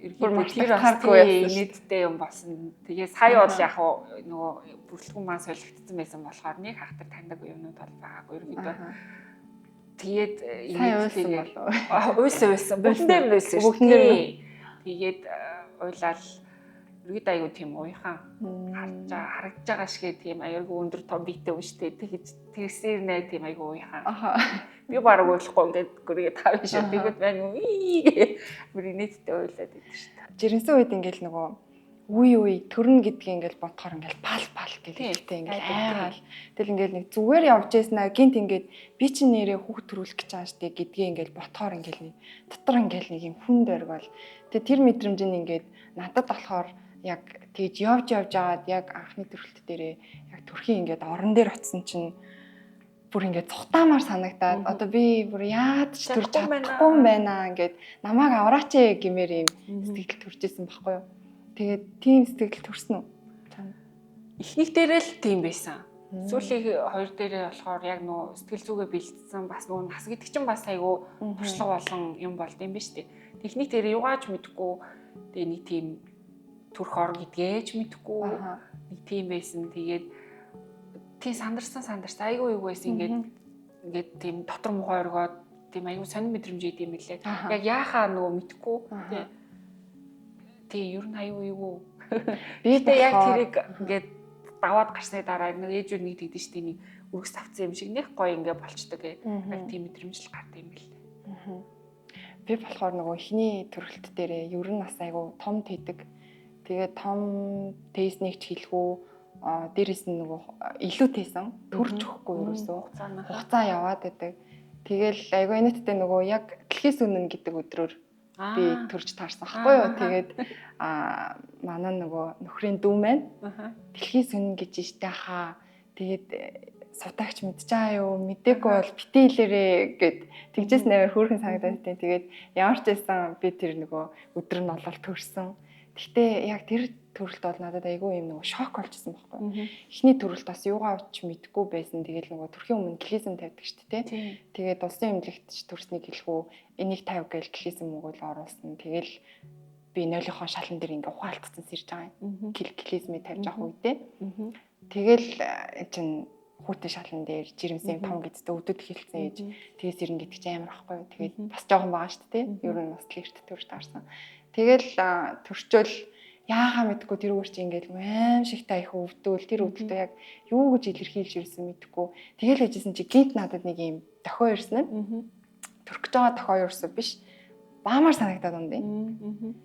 ерөнхийдөө тэр бас нийтдээ юм болсон. Тэгээ сая бол яг нөгөө бүрэлдэхүүн маань солигдсон байсан болохоор нэг хахтар таньдаг юмнууд бол байгаагүй ерөнхийдөө. Тэгээд уйлсан болов. Уйлсан. Бүгдэн дээр нь уйлсан шүү дээ. Тэгээд уйлал ерөөдөө айгу тийм уяхан харагдаж байгаа шиг тийм аюулгүй өндөр том биетэй юм шүү дээ. Тэгэж тэгсээр нэ тийм айгу уяхан. Би бараг уйлахгүй ингээд гүргээ тав шүү. Тэгвэл байна уу? Бүр нийтдээ уйлаад идэв шүү дээ. Жирэмсэн үед ингээл нөгөө үе үе төрнө гэдгийг ингээл бодохоор ингээл пал пал гэлтэй ингээл айгаал. Тэгэл ингээл нэг зүгээр явж яснаа гинт ингээд би чинь нэрээ хүүхд төрүүлэх гэж байгаа штэ гэдгийг ингээл ботхоор ингээл нэг дотор ингээл нэг юм хүнд оргиол. Тэгээ тэр мэдрэмж нь ингээд надад болохоор яг тэгж явж явж агаад яг анхны төрөлт дээрээ яг төрхийн ингээд орон дээр очисон чинь бүр ингээд цухтаамаар санагдаад одоо би бүр яад ч төрж чадахгүй юм байна ингээд намайг авраач ээ гэмээр юм сэтгэл төрж исэн байхгүй юу. Тэгээд тийм сэтгэл төрсөн үү? Эхнийх дээрээ л тийм байсан. Сүүлийн хоёр дээрээ болохоор яг нөгөө сэтгэл зүгээ бэлдсэн бас нөгөө нас гэдэг чинь бас айгүй туршлага болон юм болд юм биш үү. Техник дээрээ югаач мэдэхгүй тэгээ нэг тийм төрх ор гэдгээч мэдэхгүй нэг тийм байсан. Тэгээд тийм сандарсан айгүй юу байсан ингээд тийм дотор мухай оргоод тийм айгүй сонин мэдрэмж идэм мэлээ. Яг яахаа нөгөө мэдэхгүй тий ер нь айгүй юу. Би яг тэрийг ингээд даваад гарсны дараа нэг ээжүүд нэг тэгдэж штий нэг үргэс авцсан юм шиг нэг гоё ингээ болчдөг. Яг тийм мэдрэмж л гард юм бэл. Би болохоор нөгөө эхний төрөлт дээрээ ер нь бас айгүй том тэдэг. Тэгээд том тейснийг ч хэлэхүү дээрэс нь нөгөө илүү тейсэн төрж өгөхгүй ерөөсөө хугацаа яваад байдаг. Тэгэл айгүй нийтдээ нөгөө яг дэлхийс үнэн гэдэг өдрөөр би төрж таарсан байхгүй юу. Тэгээд манай нөгөө нөхрийн дүү маань дэлхийс үнэн гэж штэ хаа. Тэгээд сутагч мэдж байгаа юу? Мдээгүй бол битээ хэлээрээ гэд тэгжээс нээр хөөрхөн санагдаад тийм. Тэгээд ямар ч байсан би тэр нөгөө өдөр нь болол төрсөн. Гэхдээ яг тэр төрөлт бол надад айгүй юм нөгөө шок болчихсон байхгүй. Эхний төрөлт бас юугаа ч мэдэхгүй байсан. Тэгэл нөгөө төрхийн өмнө глизм тавьдаг шүү дээ, тий. Тэгээд улсын эмнэлэгт төрснийг хэлэхүү энийг тавь гээл глизм өгөөл оруулсан. Тэгэл би нойлынхоо шалан дээр ингээ ухаалтцсан сэрж байгаа юм. Глизмээ тавьж авах үедээ. Тэгэл эн чин хүүтэн шалан дээр жирэмсэн том гэдэгт өвдөд эхэлсэн ээж тэгээс ирнэ гэдэг чинь амар байхгүй. Тэгээд бас жоохон байгаа шүү дээ. Ер нь бас л эрт төрж таарсан. Тэгэл төрчөөл яахаа мэдгүй тэр үр чи ингээл аим шигтэй их өвдөөл тэр өвдөлтөө яг юу гэж илэрхийлж ирсэн мэдгүй. Тэгэл яжсэн чи гинт надад нэг юм дохио ирсэн нь. Төрөх гэж байгаа дохио ерөөсөө биш. Баамаар санагдаад ундын.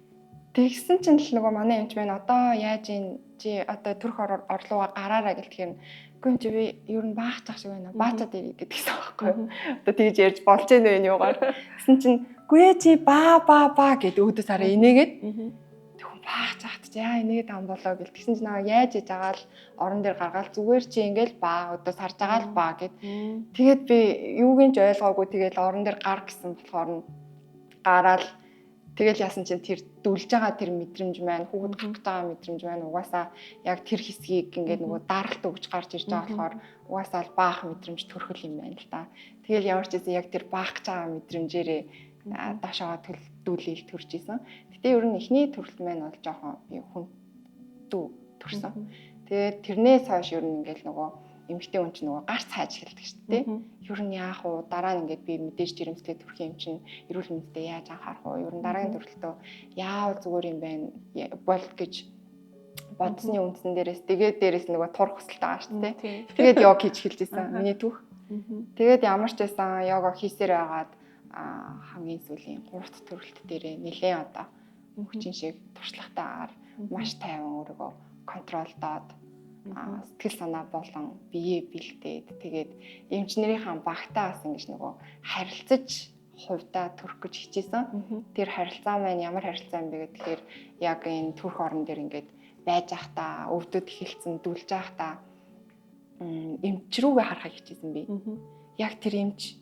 Тэгсэн чинь л нөгөө манай эмч маань одоо яаж ийн чи одоо төрөх орлууга гараараа гэлтгэр нь үгүй юм чи би ер нь баах шиг байна. Баачаад ирье гэдгийгсэн байхгүй юу. Одоо тэгж ярьж болж гэнэ энэ юугаар. Тэгсэн чинь үгүй ээ чи ба ба ба гэд өөдөөс хараа инээгээд тэгвэл баах чахт чи яа инээгээд ам болоо гэл тэгсэн чинь наваа яаж иж байгаа л орон дээр гаргаал зүгээр чи ингээл ба өдөөс харж байгаа л ба гэд. Тэгээд би юуг нь ч ойлгоогүй тэгэл орон дээр гар гэсэн болохоор нь гараал тэгэл яасан чинь тэр дүлж байгаа тэр мэдрэмж маань хүүхэд гарах гэж байгаа мэдрэмж маань угаасаа яг тэр хэсгийг ингээд нөгөө даралт өгж гарч ирж байгаа болохоор угаасаа л баах мэдрэмж төрхөл юм байна л да. Тэгэл ямар ч байсан яг тэр баах гэж байгаа мэдрэмжээрээ доошоо дүүлээл төрж исэн. Гэтэ ер нь эхний төрөлт маань бол жоохон би хүн дүү төрсөн. Тэгээд тэрнээс хойш ер нь ингээд нөгөө эмэгтэй хүн чинь нөгөө гарц хайж эхэлдэг шүү дээ. Ер нь яах вэ? Дараа нь ингээд би мэдээж жирэмслээ төрөх юм чинь эрүүл мэндэд яаж анхаарах вэ? Ер нь дараагийн төрөлтөө яавал зүгээр юм байна бол гэж бодсны үндсэн дээрээс тэгээд дээрээс нөгөө турх хүсэлт байгаа шүү дээ. Тэгээд йог хийж эхэлж исэн. Миний түүх. Тэгээд ямар ч байсан йога хийсээр байгаад хамгийн сүүлийн 3 дахь төрөлт дээрээ нэлээд одоо хүчин шиг туршлагатайгаар маш тайван өөрийгөө контролдоод сэтгэл санаа болон биеэ бэлдээд тэгээд эмчнэрийнхаа багтаа бас ингэж нөгөө харилцаж хувьдаа төрөх гэж хичээсэн. Тэр харилцаа маань ямар харилцаа юм бэ гэхээр яг энэ төрх орон дээр ингээд байж байхдаа өвдөд эхэлсэн дүлж байхдаа эмч рүүгээ харахыг хичээсэн би. Яг тэр эмч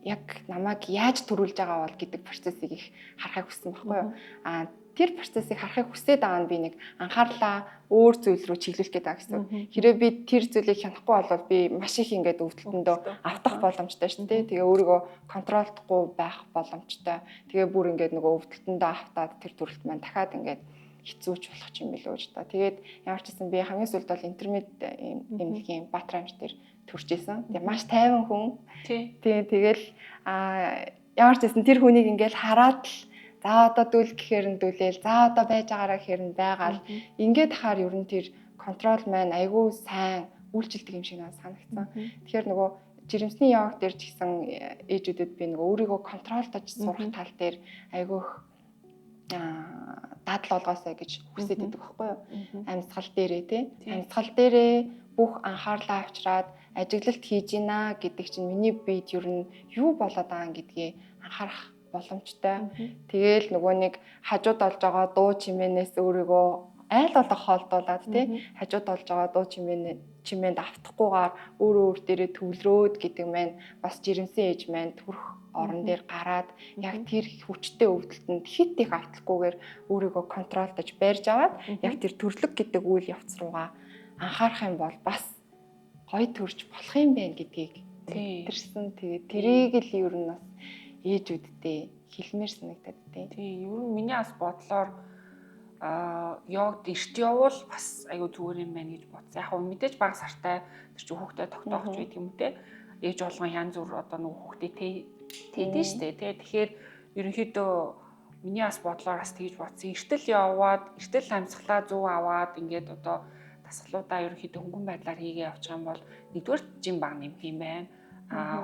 яг намайг яаж төрүүлж байгаа бол гэдэг процессыг их харахыг хүссэн байхгүй юу? Аа тэр процессыг харахыг хүсээд байгаа нь би нэг анхаарлаа өөр зүйл рүү чиглүүлэх гээд байгаа гэсэн. Хэрвээ би тэр зүйлийг хянахгүй бол би маш их ингээд өвдөлтөндөө автах боломжтой шүү дээ. Тэгээ өөрийгөө контролдохгүй байх боломжтой. Тэгээ бүр ингээд нөгөө өвдөлтөндөө автаад тэр төрөлт маань дахиад ингээд хэцүүч болох юм билүү гэж та. Тэгээд ямар ч гэсэн би хамгийн сүүлд бол интермед эмнэлгийн Баатар аймаг дээр төрж исэн. Тэгээ маш тайван хүн. Тий. Тэгэл ямар ч гэсэн тэр хүнийг ингээл хараад л за одоо дүүл гэхээр нь дүүлээл, за одоо байж байгаараа гэхээр нь байгаал. Ингээд хахаар ер нь тэр контрол маань айгүй сайн үйлчилдэг юм шиг надад санагдсан. Тэгэхээр нөгөө жирэмсний йог дээр ч гэсэн ээжүүдэд би нөгөө өөрийгөө контролдож сурах тал дээр айгүй их дадал олгоосой гэж хүсээд байдаг байхгүй юу? Амьсгал дээрээ тий. Амьсгал дээрээ бүх анхаарлаа авчираад ажиглалт хийж гинэ гэдэг чинь миний биед ер нь юу болоод байгаа юм гэдгийг анхаарах боломжтой. Тэгээл нөгөө нэг хажууд олж байгаа дуу чимээнээс өөрийгөө айл болох хоолдуулаад тий хажууд олж байгаа дуу чимээнд автахгүйгээр өөрөө өөр дээрээ төвлөрөөд гэдэг маань бас жирэмсэн ээж маань төрөх орон дээр гараад яг тэр хүчтэй өвдөлтөнд хит их авталгүйгээр өөрийгөө контролдож барьж аваад яг тэр төрлөг гэдэг үйл явц руугаа анхаарах юм бол бас гоё төрж болох юм байна гэдгийг мэдэрсэн. Тэгээд тэрийг л ер нь бас ээжүүддээ хэлмээр санагдаад тий. Тийм, ер нь миний бас бодлоор йогд эрт явбал бас айгүй зүгээр юм байна гэж бодсон. Яг хөө мэдээж бага сартай тэр чинь хүүхдээ тогтоох байдаг юм те. Ээж болгон янз бүр одоо нөгөө хүүхдээ тээдэн штэ те. Тэгэхээр ерөнхийдөө миний бас бодлоор бас тэгж бодсон. Эртэл яваад, эртэл амьсгалаа зөв аваад ингээд одоо дасгалуудаа ерөнхийдөө хөнгөн байдлаар хийгээ явчих юм бол нэгдүгээр жин баг нэмэх юм байна.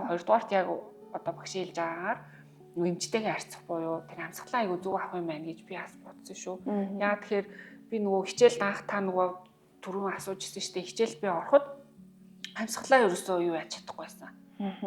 Хоёрдугаарт яг одоо багш хэлж байгаагаар эмчтэйгээ харьцах буюу тэр амьсгалаа айгүй зөв авах юм байна гэж би бас бодсон шүү. Яа тэгэхээр би нөгөө хичээл анх та нөгөө түрүүн асууж ирсэн шүү дээ. Хичээл би ороход амьсгалаа ерөөсөө юу яаж чадахгүй байсан.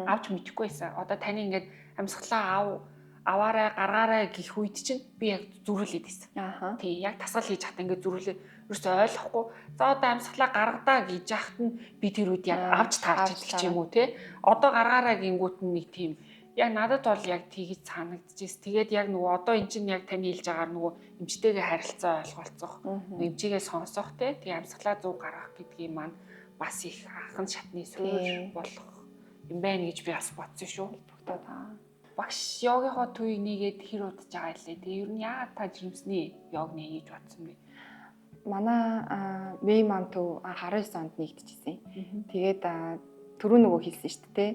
Авч мэдэхгүй байсан. Одоо таны ингээд амьсгалаа аваарай, гаргаарай гэх үед чинь би яг зүрүүлээд байсан. Тий, яг тасгал хийж хат ингээд зүрүүлээ. Ерөөсөө ойлгохгүй. За одоо амьсгалаа гаргадаа гэж яхад нь би тэр үед яг авч таарч идэх ч юм уу те. Одоо гаргаарай гингүүт нь нэг тийм яг надад бол яг тэгж санагдчихээс. Тэгээд яг нөгөө одоо эн чинь яг таны хэлж байгаагаар нөгөө эмчтэйгээ харилцаа ойлголцох, эмчигээ сонсох те. Тэгээ амьсгалаа зөв гаргах гэдгийг маань бас их анхан шатны суурь болох юм байна гэж би бас бодсон шүү. Багш йогийнхоо төвийг нэгээд хэр удаж байгаа илээ. Тэгээ ер нь яагаад та жирэмсний йог нэ гэж бодсон бэ? Манай Мэй мам төв 19 онд нэгдэжсэн. Тэгээд түрүү нөгөө хэлсэн шүү дээ.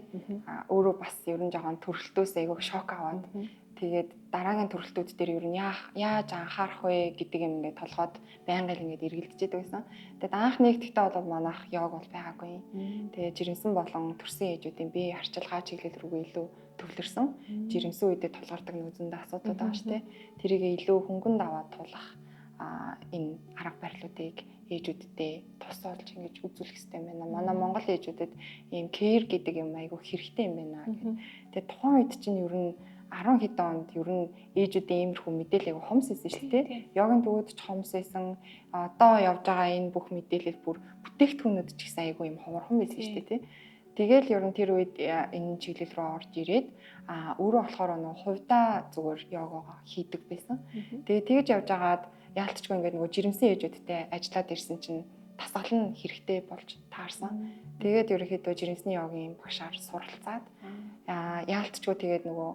Өөрөө бас ер нь жоохон төрөлтөөс айгүй шок аваад тэгээд дараагийн төрөлтүүд дээр ер нь яаж анхаарах вэ гэдэг юм ингээд толгойд байнга л ингээд эргэлдэж байсан. Тэгээд анх нэгдэхдээ бол манайх йог бол байгаагүй. Тэгээд жирэмсэн болон төрсэн ээжүүдийн бие арчилгаа чиглэл рүүгээ илүү төвлөрсөн. Жирэмсэн үедээ тулгардаг нүзэндээ асуудлууд байгаа шүү дээ. Тэрийг илүү хөнгөн даваад тулах энэ арга барилуудыг ээжүүддээ тус олж ингэж үзүүлэх хэрэгтэй юм байна. Манай Монгол ээжүүдэд ийм care гэдэг юм айгүй хэрэгтэй юм байна гэх. Тэгээ тухайн үед чинь ер нь 10 хэдэн онд ер нь ээжүүдийн иймэрхүү мэдээлэл айгүй хомс исэн шүү дээ. Йогийн төвөд ч хомс исэн. Одоо явж байгаа энэ бүх мэдээлэл бүр бүтээгдэхүүнүүд ч гэсэн айгүй юм ховорхон байсан шүү дээ, тий. Тэгэл ер нь тэр үед энэ чиглэл рүү орж ирээд өөрөө болохоор нөө хувьдаа зүгээр йогоо хийдэг байсан. Тэгээ тэгж явж байгаад яалтчгүй ингээд нөгөө жирэмсэн ээжүүдтэй ажиллаад ирсэн чинь тасгал нь хэрэгтэй болж таарсан. Тэгээд ерөнхийдөө жирэмсний йогийн багшаар суралцаад яалтчгүй тэгээд нөгөө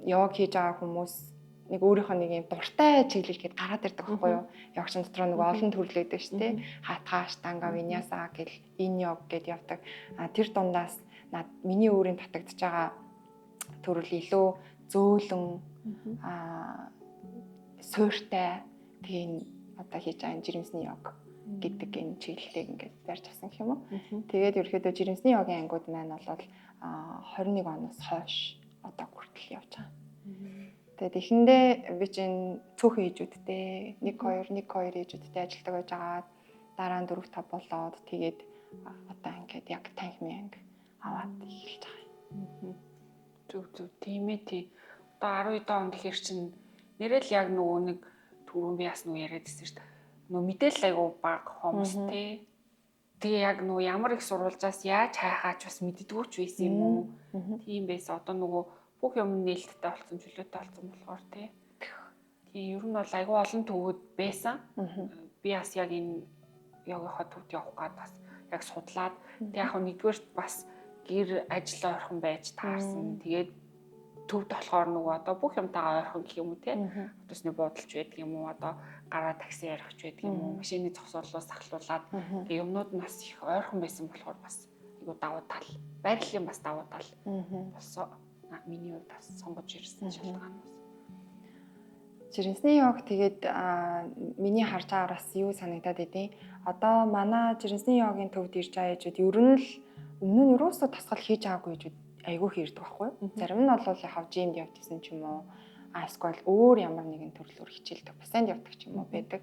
йог хийж байгаа хүмүүс нэг өөрийнхөө нэг юм дуртай чиглэл гээд гараад ирдэг байхгүй юу? Йогчин дотор нөгөө олон төрөл байдаг шүү дээ. Хатха, аштанга, виняса гэл ин йог гэд явдаг. А тэр дундаас над миний өөрийн татагдж байгаа төрөл илүү зөөлөн суйртай тэгээ энэ одоо хийж байгаа жирэмсний йог гэдэг энэ чиглэлийг ингээд барьж авсан гэх юм уу. Тэгээд ерөөхдөө жирэмсний йогийн ангиуд маань бол 21 оноос хойш одоо хүртэл явж байгаа. Тэгээд эхэндээ би чинь цөөхөн ээжүүдтэй 1 2 1 2 ээжүүдтэй ажилладаг байж байгаа. Дараа нь 4 5 болоод тэгээд одоо ингээд яг танхимын анги аваад эхэлж байгаа юм. Зүг зүг тийм ээ тий. Одоо 12 он гэхэр чинь нэрэл яг нөгөө нэг түрүүн би бас нөгөө яриад ирсэн шүү дээ. Нөгөө мэдээлэл айгу бага хүмүүс тий. Тэгээ яг нөгөө ямар их сурвалжаас яаж хайхаач бас мэддэггүй ч байсан юм уу. Тийм байсан. Одоо нөгөө бүх юм нээлттэй болсон, чөлөөтэй болсон болохоор тий. Тийм ер нь бол айгүй олон төвөд байсан. Би бас яг энэ йогынхоо төвд явах гад бас яг судлаад тэг яг нэгдүгээрт бас гэр ажил ойрхон байж таарсан. Тэгээд төвд болохоор нөгөө одоо бүх юмтайгаа ойрхон гэх юм уу тий. Автобусны буудалч байдаг юм уу, одоо гараа такси ярихч байдаг юм уу, машины зогсоолоос ахлуулаад тэг юмнууд нь бас их ойрхон байсан болохоор бас айгүй давуу тал. Байрлалын бас давуу тал болсон. Миний хувьд бас сонгож ирсэн шалтгаан бас. Жирэмсний йог тэгээд миний харж байгаараас юу санагдаад идэв. Одоо манай жирэмсний йогийн төвд ирж байгаа ээжүүд ер нь л өмнө нь юусоо тасгал хийж байгаагүй ээжүүд айгүй их ирдэг байхгүй юу? Зарим нь бол яг жимд явж исэн ч юм уу, эсвэл өөр ямар нэгэн төрлөөр хичээлдэг, бассейнд явдаг ч юм уу байдаг.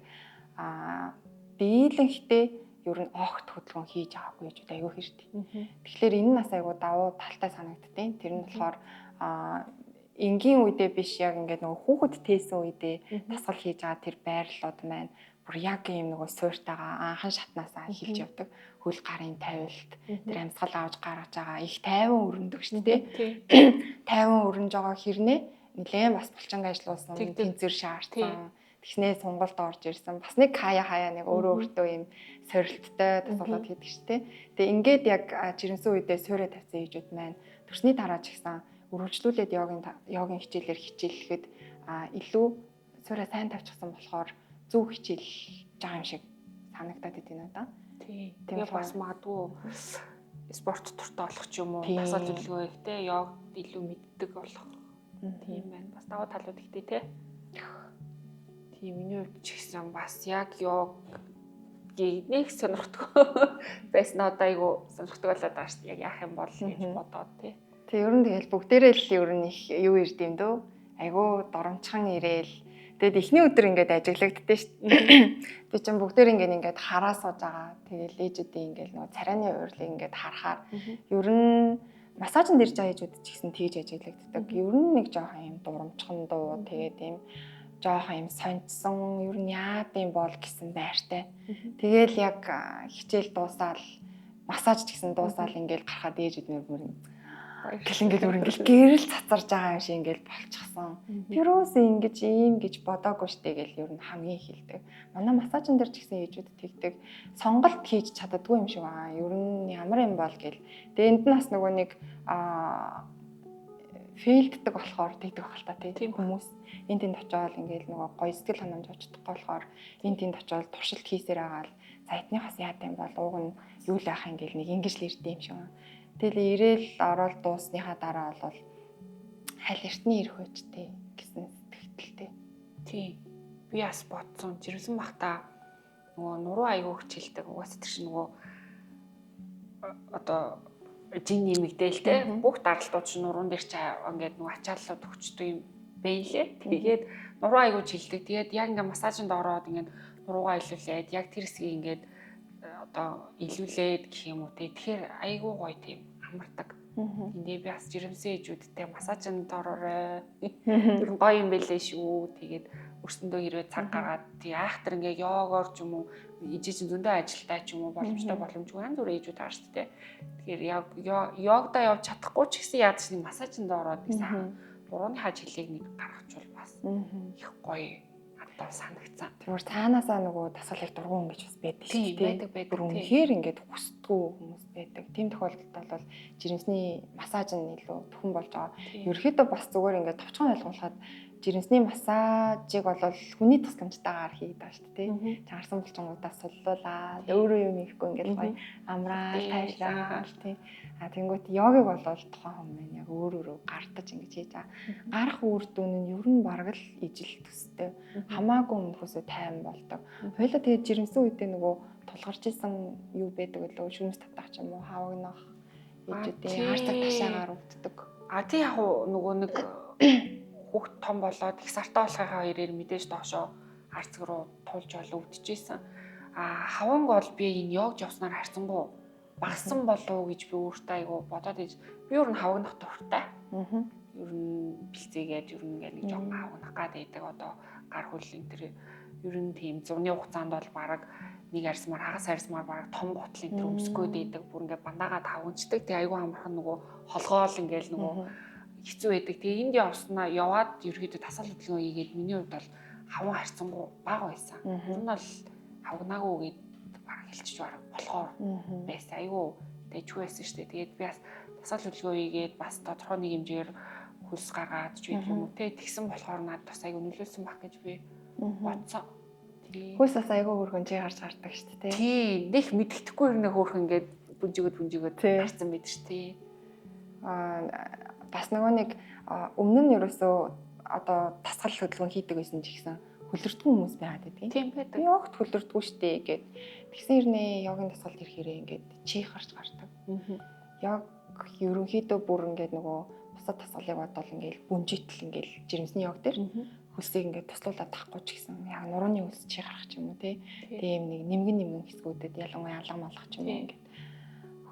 Дийлэнхтэй ер нь огт хөдөлгөөн хийж байгаагүй ээжүүд айгүй их ирдэг. Тэгэхээр энэ нас айгүй давуу талтай санагддیں۔ Тэр нь болохоор энгийн үедээ биш яг ингээд нөгөө хүүхэд тээсэн үедээ тасгал хийж байгаа тэр байрлалууд маань бүр яг ийм нөгөө сууртайгаа анхан шатнаасаа эхэлж явдаг. Хөл гарын тавилт, тэр амьсгал авч гаргаж байгаа их тайван өрнөдөг шүү дээ. Тайван өрнөж байгаа хэрнээ нэлээд бас булчинг ажиллуулсан, тэнцвэр шаардсан. Тэгснээ сонголт орж ирсэн. Бас нэг хаяа хаяа нэг өөрөө өөртөө ийм сорилттой тасгалууд хийдэг шүү дээ. Тэгээ ингээд яг жирэмсэн үедээ суурэ тавьсан ээжүүд маань төрсний дараа ч гэсэн өргөжлүүлээд йогийн хичээлээр хичээллэхэд илүү суурэ сайн тавьчихсан болохоор зөв хичээлж байгаа юм шиг санагдаад идэв надаа. Тий. Тэгээ бас магадгүй спорт дуртай болох ч юм уу, дасгал хөдөлгөөн ихтэй йог илүү мэддэг болох. Тийм байна. Бас давуу талууд ихтэй тий. Тийм миний хувьд ч гэсэн бас яг йогийг нэг сонирхдаггүй байсан одоо айгу сонирхдаг болоод байгаа шүү дээ. Яг яах юм бол гэж бодоод тий. Тэг ер нь тэгэл бүгдээрээ л ер нь их юу ирд юм дөө. Айгу доромчхан ирээл. Тэгэд эхний өдөр ингээд ажиглагддээ шүү дээ. Би чинь бүгдээр ингээд хараа сууж байгаа. Тэгэл ээжүүдийн ингээд нөгөө царайны урилыг ингээд харахаар ер нь массажинд ирж байгаа ээжүүд ч гэсэн тэгж ажиглагддаг. Ер нь нэг жоохон юм дурамчхан дуу тэгээд юм жоохон юм сонцсон, ер нь яад юм бол гэсэн байртай. Тэгэл яг хичээл дуусаал, массаж ч гэсэн дуусаал ингээд гарахад ээжүүд мөр гэл ингээд өөр ингээд гэрэл цацарж байгаа юм шиг ингээд болчихсон. Тэрөөсөө ингэж ийм гэж бодоогүй штэ гэл ер нь хамгийн хэлдэг. Манай массажн дээр ч гэсэн ээжүүд тэгдэг. Сонголт хийж чаддаггүй юм шиг байгаа. Ер нь ямар юм бол гэл. Тэгээ энд нь бас нөгөө нэг фейлддэг болохоор тэгдэг байх л та тийм хүмүүс. Энд тэнд очиод ингээд нөгөө гоё сэтгэл ханамж авч чадахгүй болохоор энд тэнд очиод туршилт хийсээр байгаа л за эднийхээс яад юм бол ууг нь юу л яах юм гээл нэг ингэж л ирд юм шиг. Тэгэл ирээл ороод дуусныхаа дараа бол хайл эртний ирэх үчтэй гэсэн сэтгэлтэй. Тий. Би бас бодсон. Жирэмсэн бахта нөгөө нуруу айгүй хичээлдэг. Угаасаа тэр чинь нөгөө одоо жин нэмэгдээл те бүх даралтууд чинь нуруун дээр чи ингээд нөгөө ачааллууд өгчдөг юм байлээ. Тэгээд нуруу айгүй чилдэг. Тэгээд яг ингээд массажинд ороод ингээд нуруугаа илүүлээд яг тэр хэсгийг ингээд одоо илүүлээд гэх юм уу те. Тэгэхээр айгүй гоё тийм амардаг. Эндээ би бас жирэмсэн ээжүүдтэй массажинд ороорой. Тэр гоё юм байлээ шүү. Тэгээд өрсөндөө хэрвээ цаг гаргаад тий айхтар ингээ йогоор ч юм уу ижиж чинь зөндөө ажилтай ч юм уу боломжтой боломжгүй янз бүрийн ээжүүд байгаа шүү дээ. Тэгэхээр яг йогдаа явж чадахгүй ч гэсэн яаж нэг массажинд ороод нэг сайхан нурууны хаж хилээг нэг гаргachвал бас их гоё надад санагцсан. Тэгмэр цаанаасаа нөгөө дасгалыг дургуун ингэж бас байдаг шүү дээ. Байдаг. Бүр үнэхээр ингээд хүсдэггүй хүмүүс байдаг. Тийм тохиолдолд бол жирэмсний массаж нь илүү төхөн болж байгаа. Ерөнхийдөө бас зүгээр ингээд товчхон ойлгуулахад Жирэмсний массажийг бол хүний тусламжтайгаар хийдэг байгаа шүү дээ. Чангарсан булчингуудаас суллуулаад өөрөө юм хийхгүй ингээл гоё амраал, тайшраал тий. А тэнгуут йогыг бол тухайн хүн маань яг өөр өөрөө гардаж ингэж хийж байгаа. Гарах үр дүн нь ер нь бараг л ижил төстэй. Хамаагүй өмнөхөөсөө тайван болдог. Хоёлаа тэгээд жирэмсэн үедээ нөгөө тулгарч исэн юу байдаг вэ? Шүмс татах ч юм уу, хавагнах ээжүүдийн хар цаг ташаагаар өвддөг. А тий яг нөгөө нэг хүүхд том болоод их сартаа болохынхаа хоёроор мэдээж доошоо арцэг руу тулж ол өвдөжсэн. А хаванг бол би энэ йогж явснаар харцангуй багассан болов уу гэж би өөртөө айгу бодоод иж би ер нь хавагнах дуртай. Ер нь бэлцээгээд ер нь ингээ нэг жоохон хавагнах гад байдаг. Одоо гар хөл энэ төр ер нь тийм зуны хугацаанд бол бараг нэг арьсмаар хагас арьсмаар бараг том гутал энэ төр өмсгөөд байдаг. Бүр ингээ бандагаад хавагнчдаг. Тэгээ айгу амархан нөгөө холгоол ингээл нөгөө хэцүү байдаг. Тэгээ энд явснаа яваад ерөөхдөө тасал хөдөлгөөн хийгээд миний хувьд бол хаван харьцангуй бага байсан. Ер нь бол хавгнаагүй гэд бараг хэлчих бараг болохоор байсан. Айгу дэжгүй байсан шүү дээ. Тэгээд би бас тасал хөдөлгөөн хийгээд бас тодорхой нэг хэмжээгээр хөлс гаргаад ч гэдэг юм уу те тэгсэн болохоор надад бас айгу нөлөөлсөн баг гэж би бодсон. Хөлс бас айгу хөөрхөн чи гарч гардаг шүү дээ. Тий, нэх мэддэхгүй юм хөөрхөн ингээд бүнжигөөд гарцсан байдаг шүү дээ. Аа бас нөгөө нэг өмнө нь ерөөсөө одоо тасгал хөдөлгөөн хийдэг байсан ч гэсэн хөлөрдгөн хүмүүс байгаад байдаг. Тийм байдаг. Би огт хөлөрдгөө штэ гэд. Тэгсэн хэрнээ йогийн тасгалд ирэхээрээ ингээд чих гарч гардаг. Йог ерөнхийдөө бүр ингээд нөгөө бусад тасгалыг бодвол ингээд бүнжитл ингээд жирэмсний йог дээр хөлсийг ингээд туслуулаад тахгүй ч гэсэн яг нурууны хөлс чи гарах ч юм уу тий. Тийм нэг нэмгэн хэсгүүдэд ялангуяа алга малгах ч юм уу ингээд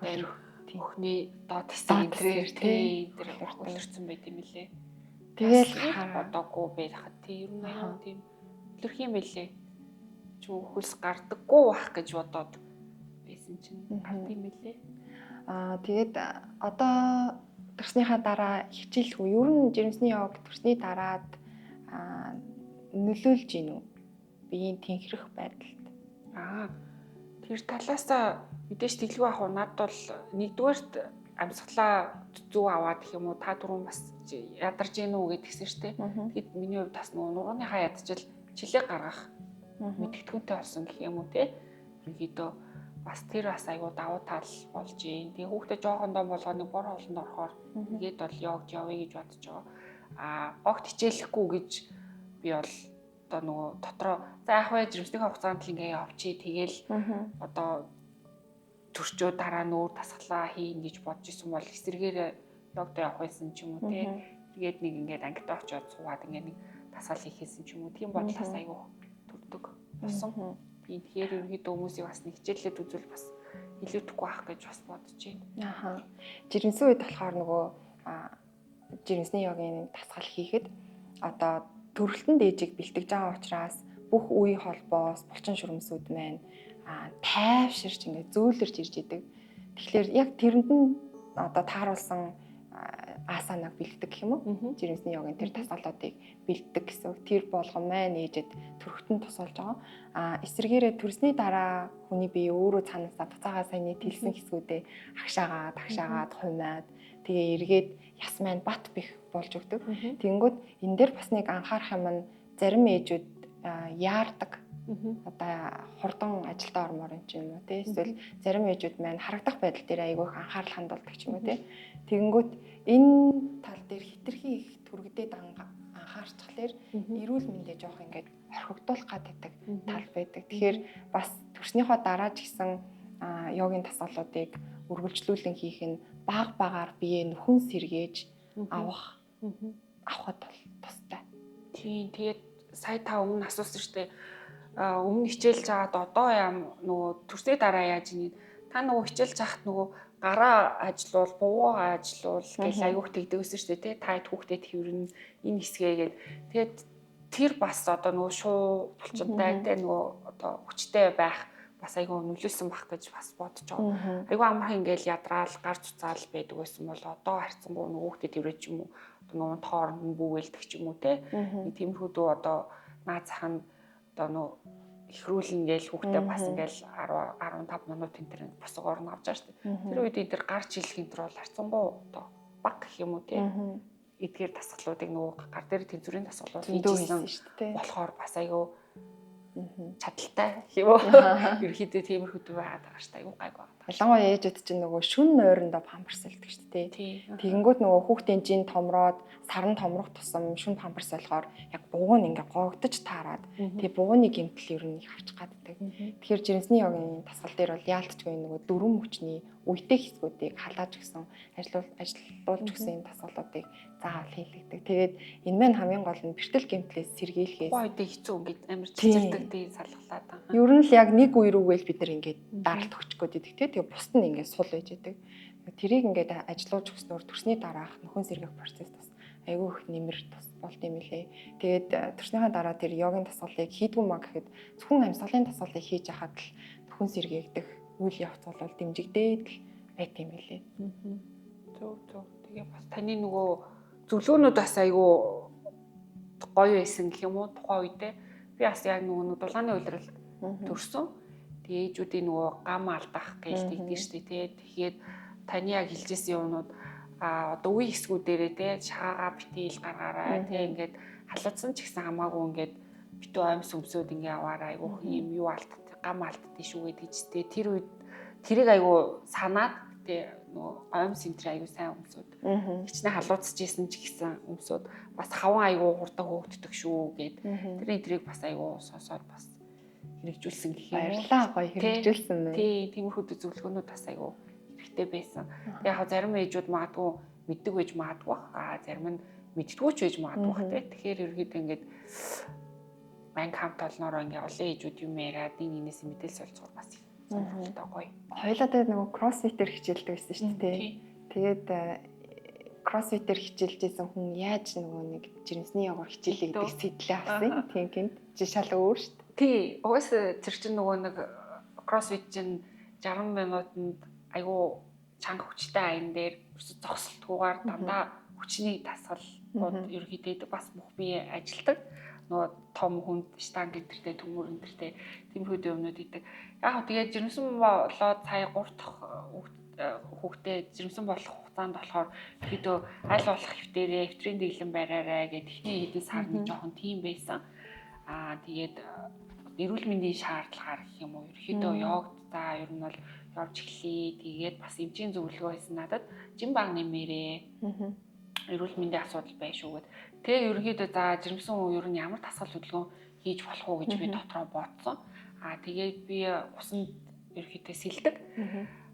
хөлөрөх. Өхний доод хэсэг энэ тий тэр хөлөрцөн байт юм лээ. Тэгэл бодоогүй байхад тий ер нь аюу тийм хөлөрх юм лээ. Чи хөлс гардаггүй байх гэж бодоод байсан чинь гард юм лээ. Аа тэгээд одоо төрснийхаа дараа хичээлгүй. Ер нь жирэмсний йог төрсний дараад нөлөөлж гин үү? Биеийн тэнхрэх байдалд. Аа тэр талаасаа мэдээж тэглгүй ах уу над бол нэгдүгээрт амьсгалаа зөв аваад гэх юм уу та түрүүн бас ядарч гин үү гэдгсэн штэ. Тэгэд миний хувьд бас нөгөө нурууныхаа ядчил чилээ гаргах мэдгэдэггүйтэй болсон гэх юм уу те. Ерөнхийдөө бас тэр бас айгуу давуу тал болж гин. Тэгээ хүүхдээ жоохондоо болгоо нэг бор хоолнд орохоор тэгээд бол йогж явъя гэж бодож байгаа. А огт хичээлэхгүй гэж би бол одоо нөгөө дотроо за яах вэ жирэмснийхээ хугацаанд л ингээ явчих. Тэгээл одоо төрчөө дараа нүүр тасглаа хийн гэж бодож исэн бол эсэргээр йогдоо явах байсан ч юм уу те. Тэгээд нэг ингээд ангидаа очиод суугаад ингээд нэг тасгал хийхээсэн ч юм уу. Тийм бодол бас айгүй төрдөг болсон. Тийм тэгэхээр ерөнхийдөө хүмүүсийг бас нэг хичээлээд үзвэл бас илүүдэхгүй байх гэж бас бодож байна. Аха. Жирэмсэн үед болохоор нөгөө жирэмсний йогийн тасгал хийхэд одоо төрөлтөнд ээжийг бэлтгэж байгаа учраас бүх үе холбоос булчин шүрмсүүд маань тайвширч ингээд зөөлөрч ирж идэг. Тэгэхээр яг тэрэнд нь одоо тааруулсан асанаг бэлддэг гэх юм уу? Жирэмсний йогийн тэр тасгалуудыг бэлддэг гэсэн үг. Тэр болгон маань ээжэд төрөхтөн тусалж байгаа. А эсвэргээрээ төрсний дараа хүний бие өөрөө цаанаасаа буцаагаа саяны тэлсэн хэсгүүдээ агшаагаад, хумаад тэгээ эргээд яс маань бат бих болж өгдөг. Тэгэнгүүт энэ дээр бас нэг анхаарах юм нь зарим ээжүүд яардаг. Одоо хурдан ажилдаа ормоор юм ч юм уу тий. Эсвэл зарим ээжүүд маань харагдах байдал дээр айгүй их анхаарал хандуулдаг ч юм уу тий. Тэгэнгүүт энэ тал дээр хитрхи их түргэдээд анхаарчхалаар эрүүл мэндээ жоох ингээд орхигдуулах гэдэг тал байдаг. Тэгэхээр бас төрснийхөө дараа ч гэсэн йогийн тасгалуудыг үргэлжлүүлэн хийх нь баг багаар биеэ нөхөн сэргээж авахд бол тустай. Тийм тэгээд сая та өмнө асуусан шүү дээ. Өмнө хичээлж байгаад одоо яам нөгөө төрсний дараа яаж ийн та нөгөө хичээлж байхад нөгөө гараа ажилуул, буугаа ажилуул гэж айгүйх тэгдэг байсан шүү дээ тий. Та хэд хүүхдэд хэврэн энэ хэсгээ гээд тэгээд тэр бас одоо нөгөө шуу булчинтай тий нөгөө одоо хүчтэй байх бас айгүй нөлөөлсөн байх гэж бас бодож байгаа. Айгүй амархан ингээл ядраал гар цуцаал байдаг байсан бол одоо харьцангуй нөгөө хүүхдэд хэврээ ч юм уу одоо нөгөө тооронд нь бүүгэлдэг ч юм уу тий. Тиймэрхүү дүү одоо наад зах нь одоо нөгөө ихрүүлнэ гээл хүүхдээ бас ингээл 10 15 минут энэ төр босгоор нь авч байгаа шүү дээ. Тэр үед энэ төр гарч илэх энэ төр бол харьцангуй одоо баг гэх юм уу тий. эдгээр дасгалуудыг нөгөө гар дээр тэнцвэрийн дасгалууд хийж исэн шүү дээ. Болохоор бас айгүй чадaltaй юм уу. Ерөнхийдөө тиймэрхүү байгаад байгаа шүү дээ. Айгүй гайг байгаа. Ялангуяа ээжүүд чинь нөгөө шүн нойрондоо памперс солидог шүү дээ. Тэгэнгүүт нөгөө хүүхдийн жин томроод саран томрох тусам шүн памперс солихоор яг бугуун ингээ гогдож таарад тэгээ бугууны гэмтэл ер нь их авч гаддаг. Тэгэхээр жирэмсний йогийн дасгал дээр бол яалтчгүй нөгөө дөрвөн мөчний үетэй хэсгүүдийг халааж өгсөн, ажиллуулж өгсөн юм дасгалуудыг заавал хийлэгдэг. Тэгээд энэ маань хамгийн гол нь бэртэл гэмтлээс сэргийлэхээс. Тухайн үедээ хэцүү ингээд амар цэцэрдэг тий салгалаад байгаа. Ер нь л яг нэг үе рүүгээл бид нар ингээд даралт өгчих гээд идэх тий. Тэгээ бусд нь ингээд сул байж идэг. Тэрийг ингээд ажиллуулж өгснөөр төрсний дараах нөхөн сэргээх процесс бас айгүй их нэмэр тус болд юм лээ. Тэгээд төрснийхаа дараа тэр йогийн дасгалыг хийдгүү маа гэхэд зөвхөн амьсгалын дасгалыг хийж хахад л нөхөн сэргээгдэх үйл явц бол дэмжигдээд л байт юм лээ. Зөв зөв. Тэгээ бас таны нөгөө зөвлөгөөнүүд бас айгүй гоё байсан гэх юм уу тухайн үедээ. Би бас яг нөгөө дулааны улиралд төрсөн. Тэгээ ээжүүдийн нөгөө гам алдах гэж тэгдэж штэ тий. Тэгэхээр таны яг хэлжсэн юмнууд а одоо үе хэсгүүдэрээ тий шагаа битийл гаргаарай тий ингээд халуудсан ч гэсэн хамаагүй ингээд битүү амьс өмсөөд ингээ аваарай айгүйх юм юу алдах гам алддээ шүү гэдэг ч тий тэр үед тэрийг айгүй санаад тий нөгөө оймс энэ айгүй сайн өмсөөд хичнээн халуудсаж исэн ч гэсэн өмсөөд бас хаван айгүй хурдан хөөгддөг шүү гэд тэр тэрийг бас айгүй сонсоод бас хэрэгжүүлсэн гэх юм уу. Баярлалаа, гоё хэрэгжүүлсэн мэн. Тий, тиймэрхүү зөвлөгөөнүүд бас айгүй хэрэгтэй байсан. Тэгээ яг зарим ээжүүд магадгүй мэддэг байж магадгүй бах. Аа зарим нь мэддэггүй ч байж магадгүй бах тий. Тэгэхээр ерөөхдөө ингээд банк хамт олноороо ингээд олон ээжүүд юм яриад нэг нэгнээс мэдээлэл солилцохоор бас сонирхолтой гоё. Хоёлаа дээр нөгөө кроссфитээр хичээлдэг байсан шүү дээ. Тэгээд кроссфитээр хичээлжсэн хүн яаж нөгөө нэг жирэмсний йогаар хичээлээ гэдэг сэтлээ авсан. Тийм гинт чи шал өөр шүү дээ. Тий, угаасаа тэр чинь нөгөө нэг кроссфит чинь 60 минутанд айгүй чанга хүчтэй аян дээр ерөөсө зогсолтгүйгээр дандаа хүчний дасгалууд ерөнхийдөө бас бүх бие ажилтдаг. Нөгөө том хүнд штанг энтертэй төмөр энтертэй тиймэрхүү юмнууд идэг. Яг хөө тэгээд жирэмсэн болоод сая 3 дахь хүүхдээ жирэмсэн болох хугацаанд болохоор ерөнхийдөө аль болох хэвтэрээ хэвтрийн дэглэм бариарай гэх техний хэдэн сар нэг жоохон тийм байсан. Аа тэгээд эрүүл мэндийн шаардлагаар гэх юм уу ерөнхийдөө йогт за ер нь бол явж эхлэе. Тэгээд бас эмчийн зөвлөгөө байсан надад жин баг нэмээрээ. Эрүүл мэндийн асуудал бай шүү гэд. Тэгээ ерөнхийдөө за жирэмсэн үе ер нь ямар дасгал хөдөлгөөн хийж болох уу гэж би дотроо бодсон. Аа тэгээд би усанд ерөнхийдөө сэлдэг.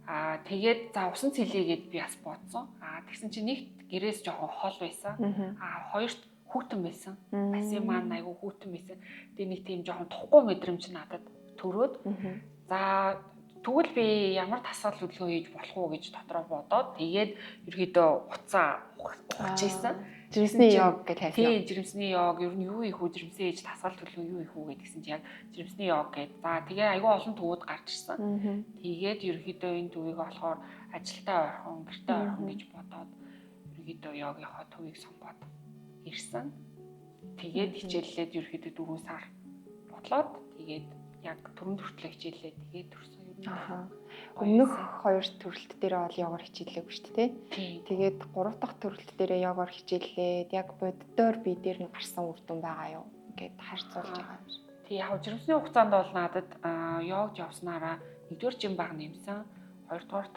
Аа тэгээд за усан сэлье гэд би бас бодсон. Аа тэгсэн чинь нэгт гэрээс жоохон хол байсан. Аа хоёрт хүүтэн байсан. Асын маань айгүй хүүтэн байсан. Тэгээ нэг тийм жоохон тухгүй мэдрэмж надад төрөөд. За тэгвэл би ямар дасгал хөдөлгөөн хийж болох уу гэж дотроо бодоод тэгээд ерөөдөө уцаа ухаж ийсэн. Жирэмсний йог гэж хайсан. Тий, жирэмсний йог ер нь юу их үү, жирэмсэн ээж дасгал хөдөлгөөн юу их үү гэдгсэн чинь яг жирэмсний йог гэд. За тэгээ айгүй олон төвүүд гарч ирсэн. Тэгээд ерөөдөө энэ төвийг болохоор ажилдаа ойрхон, гэртээ ойрхон гэж бодоод ерөөдөө йогийнхоо төвийг сонгоод ирсэн. Тэгээд хичээллээд ерөөдөө 4 сар бодлоод тэгээд яг түрүүнд хүртлээ хичээллээд тэгээд төрсөн. Аха. Өмнөх хоёр төрөлт дээр бол йогоор хичээлээгүй шүү дээ. Тэгээд 3 дахь төрөлт дээр йогоор хичээллээд яг боддоор би дээр нь гарсан үр дүн байгаа юу? Ингээд харьцуулж байгаа юм шиг. Тий, яг жирэмсний хугацаанд бол надад йогж явснараа нэгдүгээр жин баг нэмсэн. Хоёрдугаар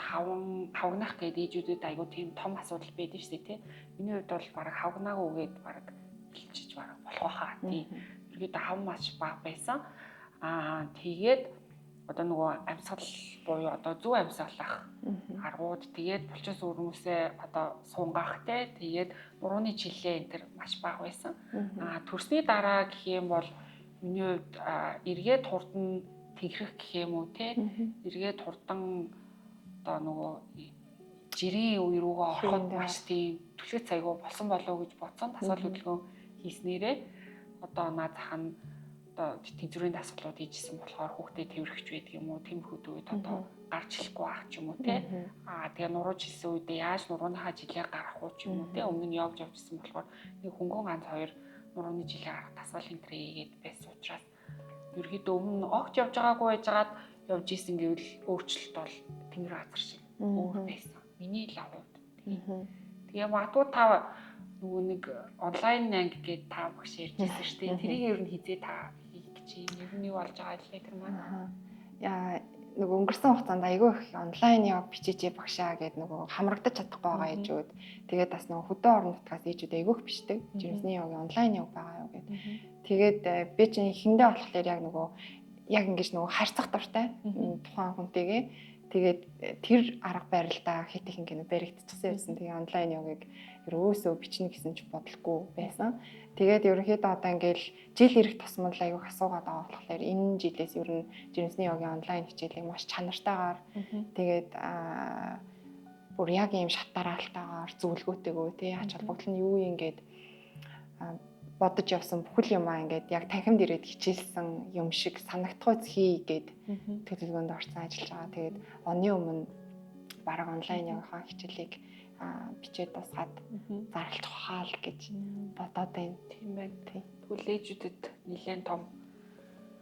хавгнах гэдэг ээжүүдэд айгүй тийм том асуудал байдаг шүү дээ, тий. Миний хувьд бол бараг хавгнаагүй гээд бараг хэлчихэж бараг болох байхаа. Тий. Ерөөдөө хав маш бага байсан. Аа тэгээд одоо нөгөө амьсгал буюу одоо зөв амьсгалах аргууд тэгээд булчин сүрмээсээ одоо сунгаах те тэгээд нурууны чилээ энэ төр маш бага байсан. Аа төрсний дараа гэх юм бол миний хувьд эргээд хурдан тэнхрэх гэх юм уу те эргээд хурдан одоо нөгөө жирийн үе рүүгээ ороход маш тийм түлхэц айгуу болсон болов уу гэж бодсон. Дасгал хөдөлгөөн хийснээрээ одоо наа зах нь одоо тэнцвэрийн дасгалууд хийжсэн болохоор хүүхдээ тэрвэрхч байдаг юм уу, тиймэрхүү үед одоо гарч ирэхгүй байх ч юм уу те. Аа тэгээ нуруу жилсэн үедээ яаж нурууныхаа жилээр гарах уу ч юм уу те. Өмнө нь явж явжсэн болохоор нэг хөнгөн ганц хоёр нурууны жилээр гарах дасгал энэ төр хийгээд байсан учраас ерөөхдөө өмнө огт явж байгаагүй байжгаад явж исэн гэвэл өөрчлөлт бол тэнгэр газар шиг өөр байсан. Миний л хувьд. Тэгээ магадгүй та Нөгөө нэг онлайн анги гээд та багш ярьж байсан шүү дээ. Тэрийг ер нь хизээ та хийх гэж юм. Ер нь юу болж байгаа вэ тэр маань? Яа, нөгөө өнгөрсөн хугацаанд айгүй их онлайн яг бичээчээ багшаа гэд нөгөө хамрагдаж чадахгүй байгаа ээжүүд. Тэгээд бас нөгөө хөдөө орон нутгаас ээжүүд айгүй их бичдэг. Жирэмсний явгийн онлайн яг байгаа юу гэд. Тэгээд би чинь эхэндээ болохоор яг нөгөө яг ингэж нөгөө харьцах дуртай тухайн хүнтэйгээ. Тэгээд тэр арга барилдаа хит их ингэ баригдчихсан байсан. Тэгээ онлайн явгийг ерөөсөө бичнэ гэсэн ч бодлогүй байсан. Тэгээд ерөнхийдөө одоо ингээл жил ирэх тусмал айгүйх асуугаад байгаа болохоор энэ жилээс ер нь жирэмсний йогийн онлайн хичээлийг маш чанартайгаар тэгээд бүр яг ийм шат дараалтайгаар зөвлөгөөтэйгөө тий ач холбогдол нь юу юм гээд бодож явсан бүхэл юмаа ингээд яг танхимд ирээд хичээлсэн юм шиг санагдах үз хий гээд төлөвлөгөөнд орсон ажиллаж байгаа. Тэгээд оны өмнө бараг онлайн йогийнхаа хичээлийг бичээд дуусгаад зарлах хаал гэж бодоод байна. Тийм байна. Тэгвэл ээжүүдэд нэлээд том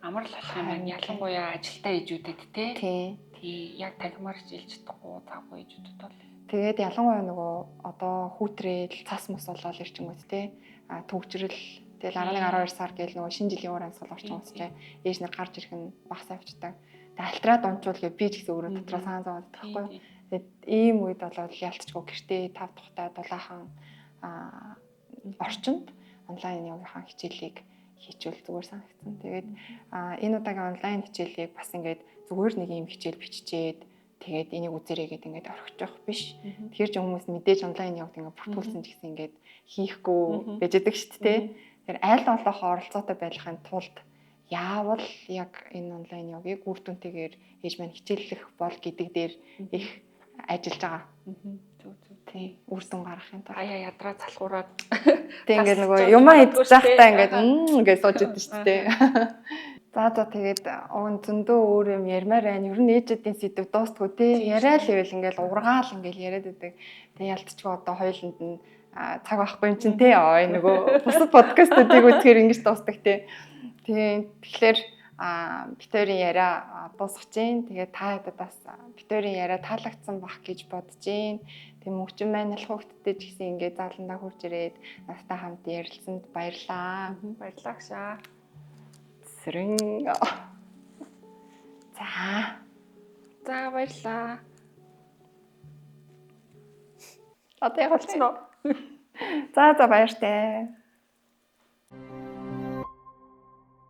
амрал болох юм байна. Ялангуяа ажилтаа ээжүүдэд тий. Тий, яг танхимаар хичээлж чадахгүй завгүй ээжүүдэд бол. Тэгээд ялангуяа нөгөө одоо хүүтрээл цас мус болоод ирчингүүт тий. Төгжрөл тэгэл 11 12 сар гээл нөгөө шинэ жилийн уур амьсгал орчин үсчээ ээж нар гарч ирэх нь багасаа авчдаг. Тэгээд альтраад унчвал гээ би ч гэсэн өөрөө дотроо саан зовоод байхгүй. Тэгээд ийм үед болоод ялцчгүй гэртээ 5 тухтай дулаахан орчинд онлайн йогийнхаа хичээлийг хийчихвэл зүгээр санагдсан. Тэгээд энэ удаагийн онлайн хичээлийг бас ингээд зүгээр нэг ийм хичээл биччихээд тэгээд энийг үзэрэй гэд ингээд орхичих биш. Тэгэхээр ч хүмүүс мэдээж онлайн йогт ингээд бүртгүүлсэн ч гэсэн ингээд хийхгүй байж байгаа шүү дээ. Тэгэхээр аль болох оролцоотой байхын тулд яавал яг энэ онлайн йогийг үр дүнтэйгээр ээж маань хичээллэх бол гэдэг дээр их ажиллаж байгаа. Зөв зөв. Тий, үр дүн гаргахын тулд. Аяа ядраа залхуураад. Тэг ингээд нөгөө юмаа идэж байхдаа ингээд ингээд сууж идэв шүү дээ. За тэгээд уг нь зөндөө өөр юм ярмаар байна. Ер нь ээжүүдийн сэдв дуустгүй тий. Яриа л ивэл ингээд ургаал ингээд яриад байдаг. Тэг ялтчгүй одоо хоёуланд нь цаг байхгүй юм чинь тий. Ой нөгөө бусад подкастуудыг үзэхээр ингэж дуустдаг тий. Тэгээ тэгэхээр бит хоёрын яриа дуусгах чинь. Тэгээд та хэд бас бит хоёрын яриа таалагдсан бах гэж бодож гин. Тэг мөгчин маань алах хүүхдтэй ч гэсэн ингээд зааландаа хурж ирээд надтай хамт ярилцсанд баярлаа. Баярлалаа гшаа. Сэрэн. За. За баярлалаа. Одоо яг болсон уу? За баяртай.